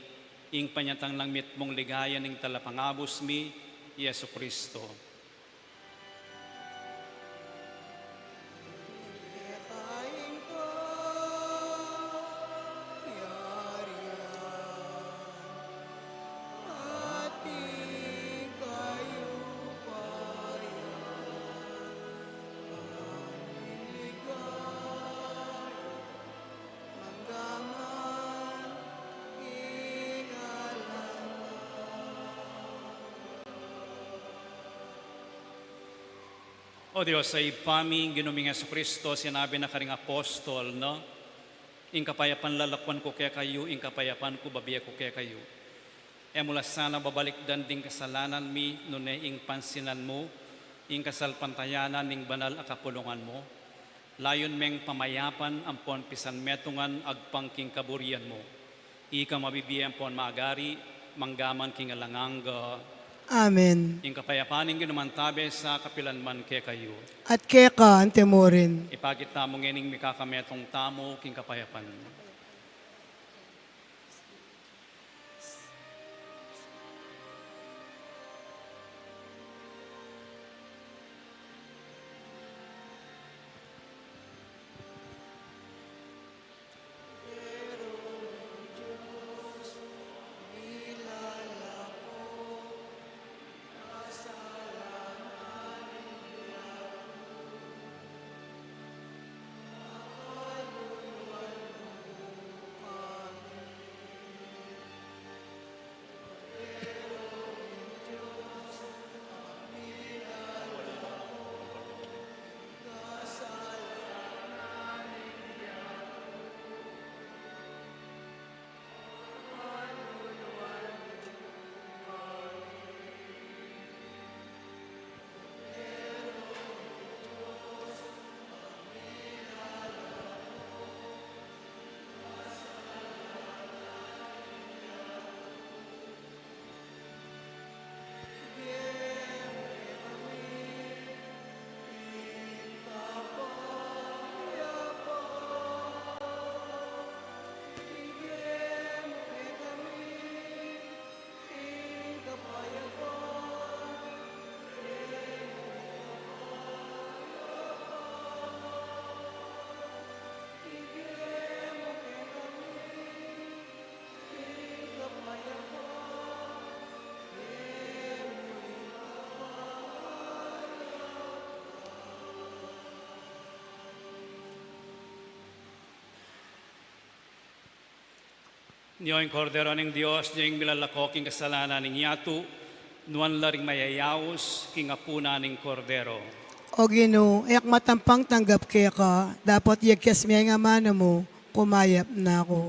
ing panyatang nang mitmung ligaya ning Talapangabus mi, Jesucristo. O Dios a Ibpa mi, ing Ginu ming Jesucristo, sinabi na karing apostol na, ing kapayapan lalakuan ku kekayu, ing kapayapan ku babie ku kekayu. E mu la sana babalikdan ding kasalanan mi, nune ing pansinan mu ing kasalpantayanan ning banal a kapulungan mu. Layun meng pamayapan ampon pisanmetungan agpang king kaburian mu. Ika mabibie ampon magari, mangga man king alang angga. Amen. Ing kapayapan ning Ginu mantabe sa kapilan man kekayu. At keka antimurin. Ipakit tamu ngening mikakametung tamu king kapayapan. Nyo ing Kordero ning Dios, nyo ing milalako king kasalanan ning yatu, nuan la ring mayayaus king apunan ning Kordero. O Ginu, e ku matampang tanggap keka, dapot yagkas me ing amanu mu, kumayap na ku.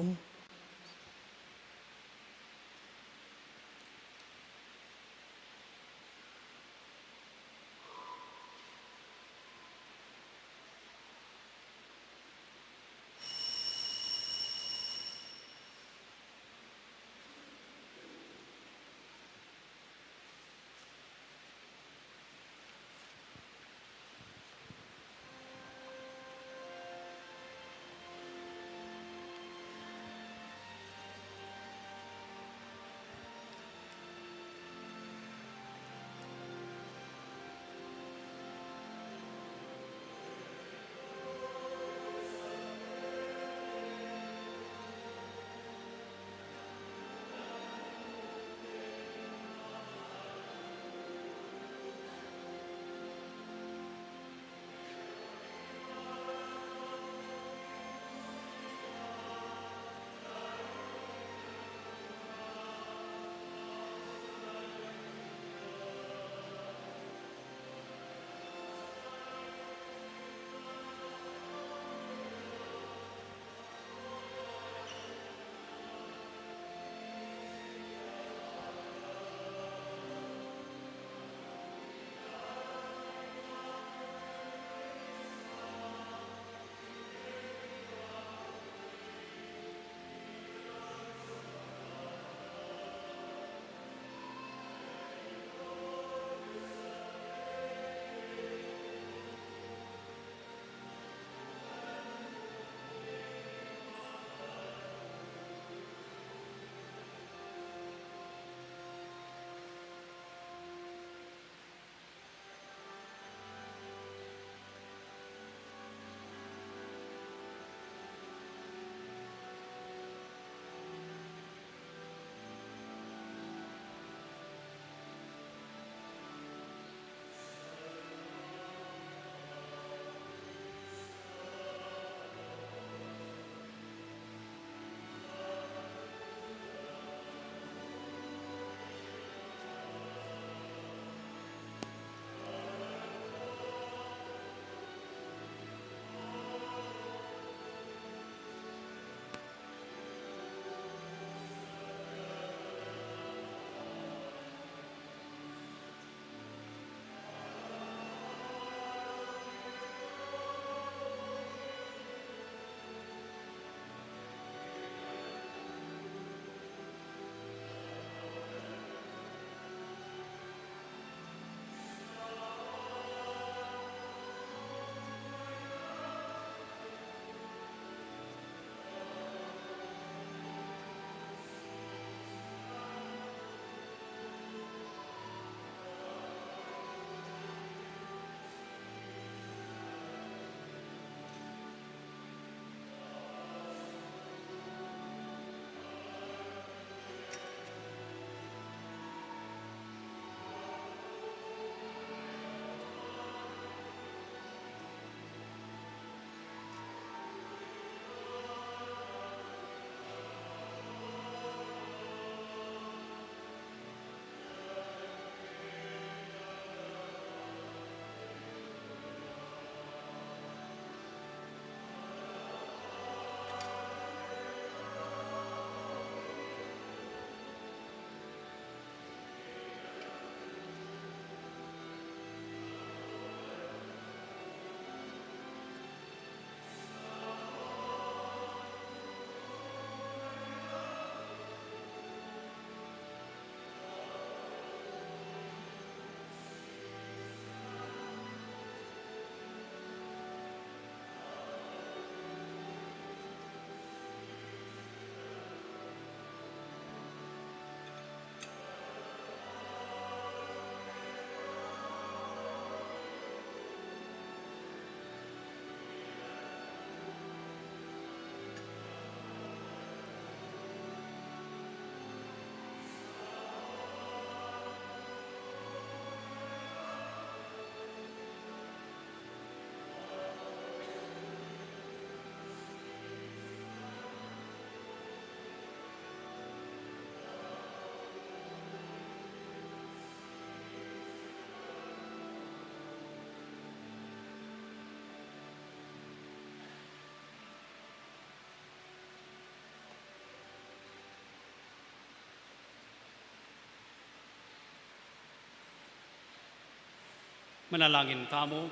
Manalangin tamu.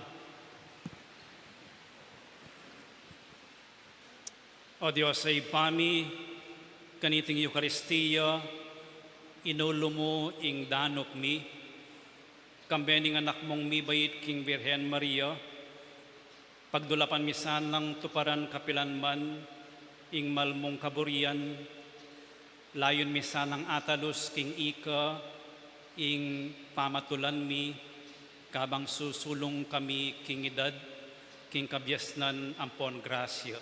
O Dios a Ibpa mi, kaniting Eukaristia, inulu mu ing danup mi, kambe ning anak mung mibait king Birhen Maria, pagdulapan mi sanang tuparan kapilan man ing mal mung kaburian, layun mi sanang atalus king ika ing pamatulan mi, kabang susulung kami king idad, king kabiasnan ampon grasya.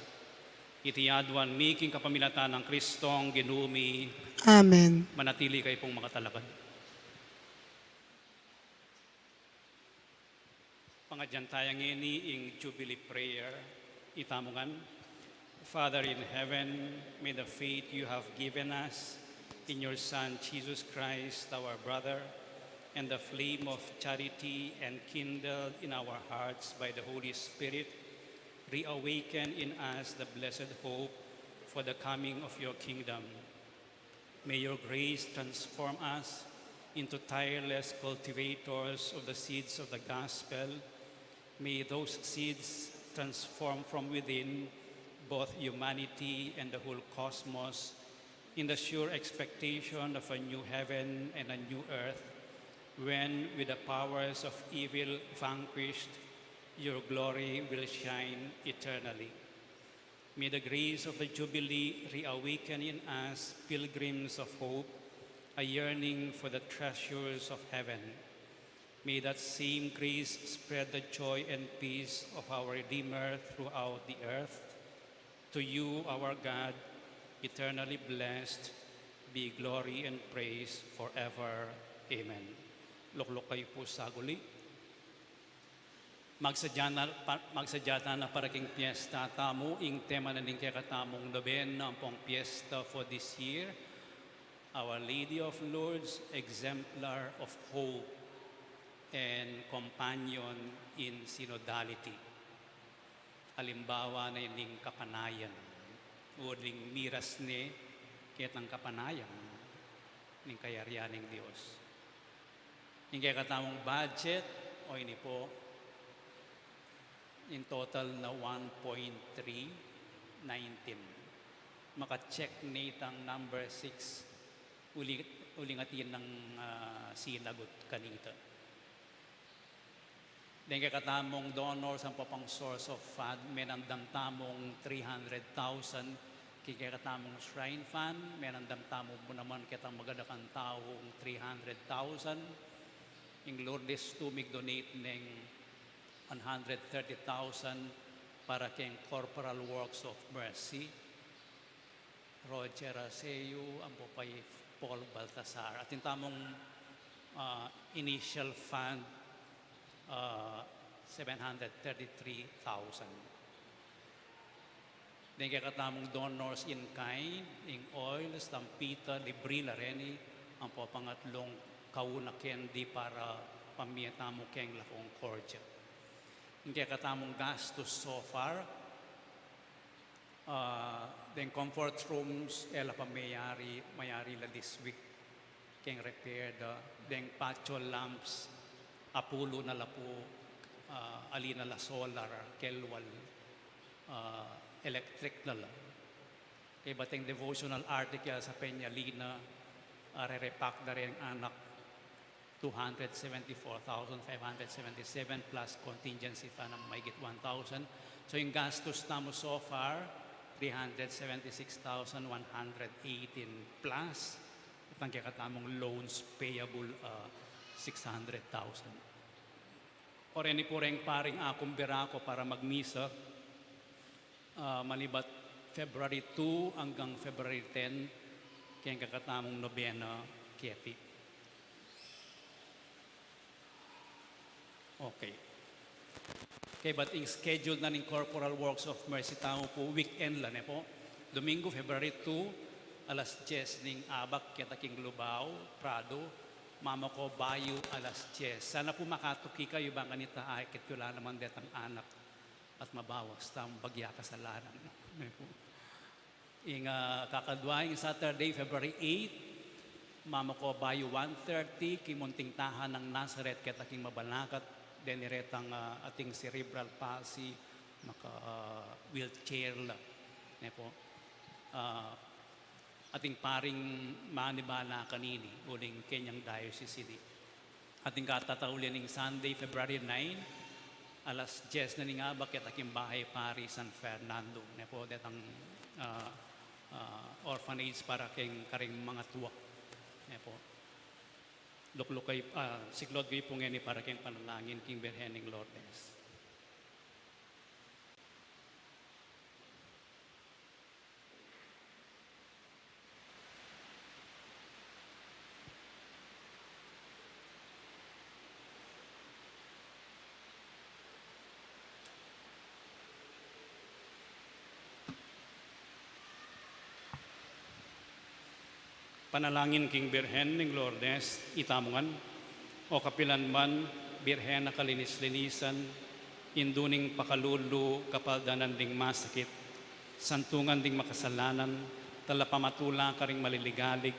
Iti aduan mi king kapamilatan nang Kristong Ginu mi. Amen. Manatili kayu pung makatalakad. Pangadyan taya ngeni ing Jubilee Prayer. Itamu ngan. Father in heaven, may the faith you have given us in your Son, Jesus Christ, our brother, and the flame of charity enkindled in our hearts by the Holy Spirit, reawaken in us the blessed hope for the coming of your kingdom. May your grace transform us into tireless cultivators of the seeds of the gospel. May those seeds transform from within both humanity and the whole cosmos in the sure expectation of a new heaven and a new earth, when, with the powers of evil vanquished, your glory will shine eternally. May the grace of the Jubilee reawaken in us pilgrims of hope, a yearning for the treasures of heaven. May that same grace spread the joy and peace of our Redeemer throughout the earth. To you, our God, eternally blessed, be glory and praise forever. Amen. Lukluk kayu pu sa guli. Magsadya na, pa-, magsadya tana para king piyesta tamu, ing tema na ning kekatamung nobena ampong piyesta for this year, Our Lady of Lourdes, exemplar of hope and companion in synodality. Alimbawa na ning kapanayan, uling miras ne ketang kapanayan ning kayarian ning Dios. Ing kekatamung budget, o ini po, in total na one point three nineteen. Maka-check ne itang number six, uli, uling atin nang, ah, sinagot kanita. Deng kekatamung donors ampong source of fund, menandam tamung three hundred thousand, king kekatamung shrine fund, menandam tamu mu naman ketang magadakang taung three hundred thousand, ing Lourdes two mig-donate neng one hundred thirty thousand para keng Corporal Works of Mercy, Roger Arceo, ampo pa i Paul Baltasar. Atin tamung, ah, initial fund, ah, seven hundred thirty-three thousand. Deng kekatamung donors in kind, ing oil, stampita, libri la reni, ampo pangatlung kauna kendi para pamie tamu keng La Concordia. Ing kekatamung gastus so far, ah, deng comfort rooms, e la pa mayari, mayari la this week keng repair da, deng patio lamps, apulu na la pu, ah, ali na la solar, kelwal, ah, electric na la. Kaybat deng devotional articles a penyali na, ah, re-repack da reng anak, two hundred seventy-four thousand five hundred seventy-seven plus contingency fund na mahigit one thousand. So, ing gastus tamu so far, three hundred seventy-six thousand one hundred eighteen plus. At ing kekatamung loans payable, ah, six hundred thousand. O reni pu reng paring akumbira ko para magmisa, ah, manibat February two anggang February ten, keng kekatamung nobena keti. Okay. Kaybat ing schedule na ning Corporal Works of Mercy tamu pu, weekend la ne pu. Domingo, February two, alas dyes ning abak keta king Lubao, Prado, mamako bayu alas dyes. Sana pu makatuki kayu bang kanita akit yu la naman detang anak at mabawas tamung bagya kasalanan. Ing, ah, kakaduaing Saturday, February eight, mamako bayu one thirty, king munting tahan nang Nazareth keta king Mabanacat, Deni retang, ah, ating cerebral palsy, maka, ah, wheelchair la. Ne po. Ah, ating paring manibala kanini, uling kenyang diocese ini. Ating katataulian ning Sunday, February nine, alas dyes na ning abak, keta king Bahay Pari San Fernando. Ne po, detang, ah, ah, orphanage para keng karing mga tuak. Ne po. Lukluk kayu, ah, siklaud kayu pu ngeni para keng panalangin king Birhen ning Lourdes. Panalangin king Birhen ning Lourdes. Itamu ngan. O kapilan man, Birhen a kalinis-linisan, Indu ning pakalulu, kapaldanan ding masakit, santungan ding makasalanan, talapamatula karing maliligalig,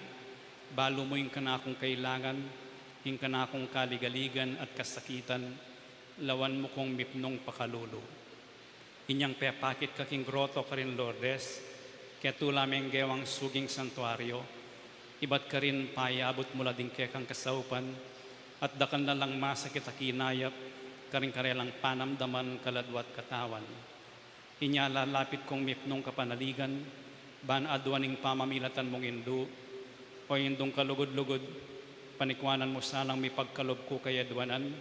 balu mu ing kanakung kailangan, ing kanakung kaligaligan at kasakitan, lawan mu kung mipnung pakalulu. Inyang pepakit ka king groto karin Lourdes, ketula meng gewang suging santuario, ibat karin payabut mu la ding kekang kasaupan, at dakal na lang masakit a kinayap karing karelang panamdaman, kaladwa at katawan. Inya lalapit kung mipnung kapanaligan, ban aduan ing pamamilatan mung Indu, o Indung kalugud-lugud, panikuanan mu sanang mipagkalub ku kayaduanan,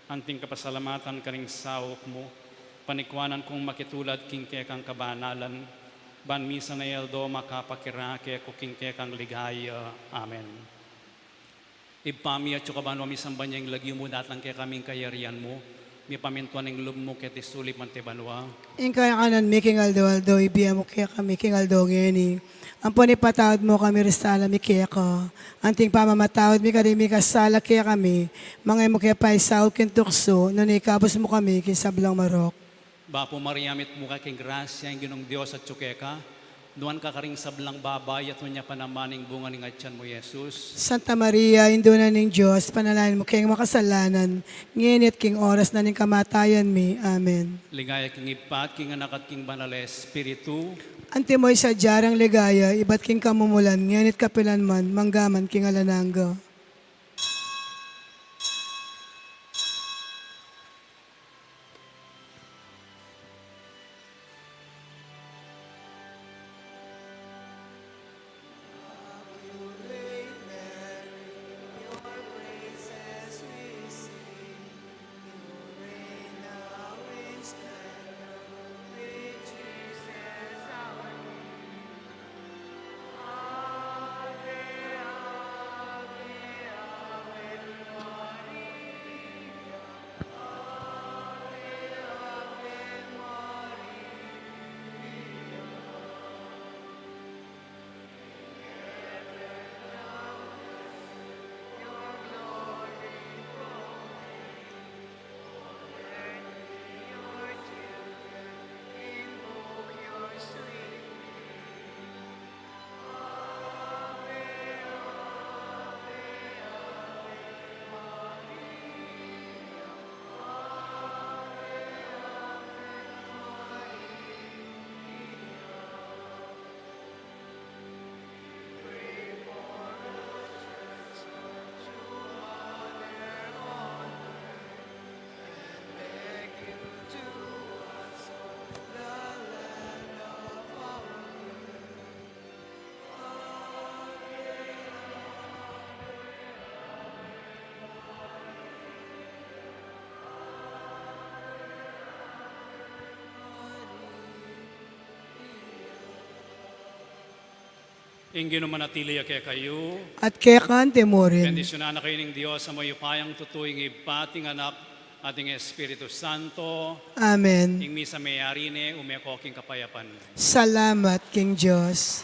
anting kapasalamatan karing saup mu, panikuanan kung makitulad king kekang kabanalan, ban misan a aldo makapakirake ku king kekang ligaya. Amen. Ibpa mi, atsu ka banua, misamban ya ing lagyu mu, datang kekami ing kayarian mu, mipamintuan ing lub mu keti sulip anti banua. Ing kakanan mi king aldo-aldo, ibie mu kekami king aldo ngeni. Ampon ipatawad mu kami ring sala mi keka, anting pamamatawad mi karing mikasala kekami. Manga e mu ke paisaul king tuksu, nune ikabus mu kami king sablang marok. Bapu Maria, mitmu ka king grasya, ing Ginung Dios atsu keka, nuan ka karing sablang babai, at nuan ya pa naman ing bunga ning atian mu, Jesus. Santa Maria, Indu na ning Dios, ipanalangin mu keng makasalanan, ngeni at king oras na ning kamatayan mi. Amen. Ligaya king Ibpa, at king Anak, at king Banal a Espiritu. Antimo ing sadya rang ligaya, ibat king kamumulan, ngeni at kapilan man, mangga man king alang angga. Ing Ginu manatili ya kekayu. At keka mu rin. Bendisyunan na kayu ning Dios a mayupayang tutu, ing Ibpa, at ing Anak, at ing Espiritu Santo. Amen. Ing misa meyari ne, ume ko king kapayapan. Salamat king Dios.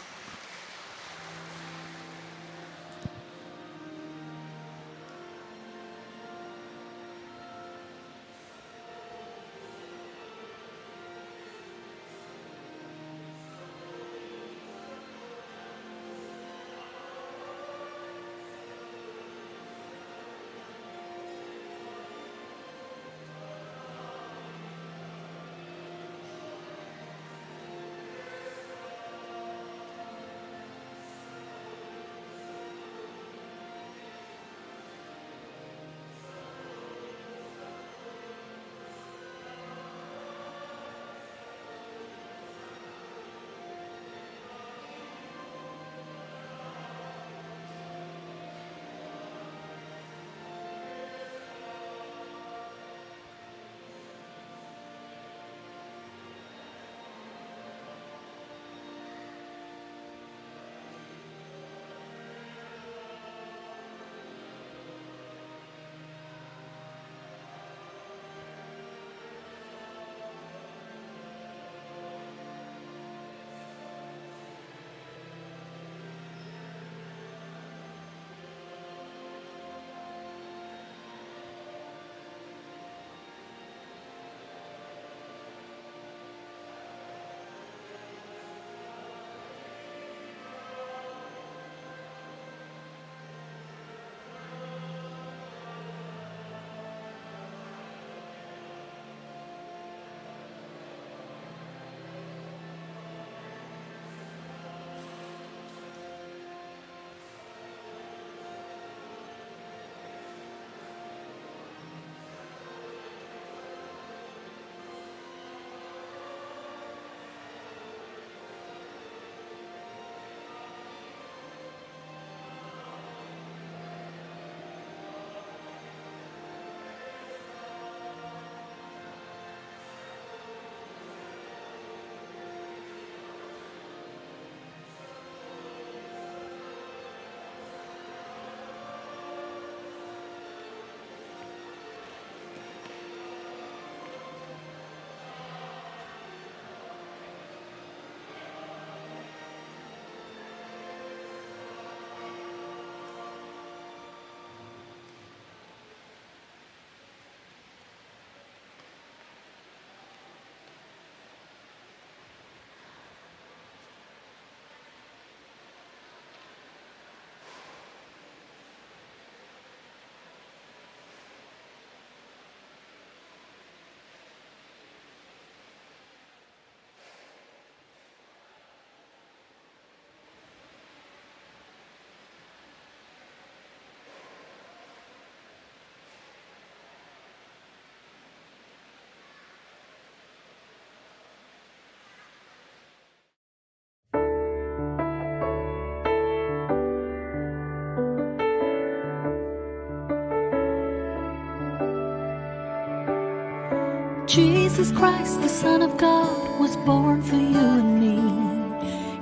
Jesus Christ, the Son of God, was born for you and me.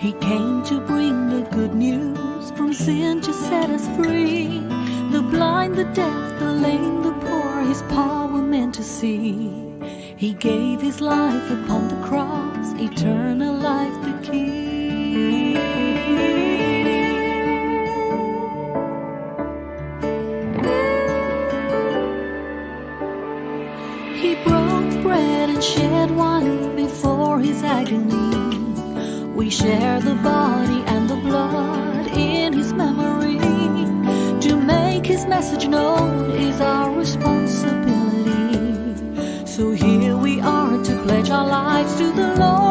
He came to bring the good news, from sin to set us free. The blind, the deaf, the lame, the poor, his power meant to see. He gave his life upon the cross, eternal life the key. He broke bread and shed wine before his agony. We share the body and the blood in his memory. To make his message known is our responsibility. So here we are to pledge our lives to the Lord.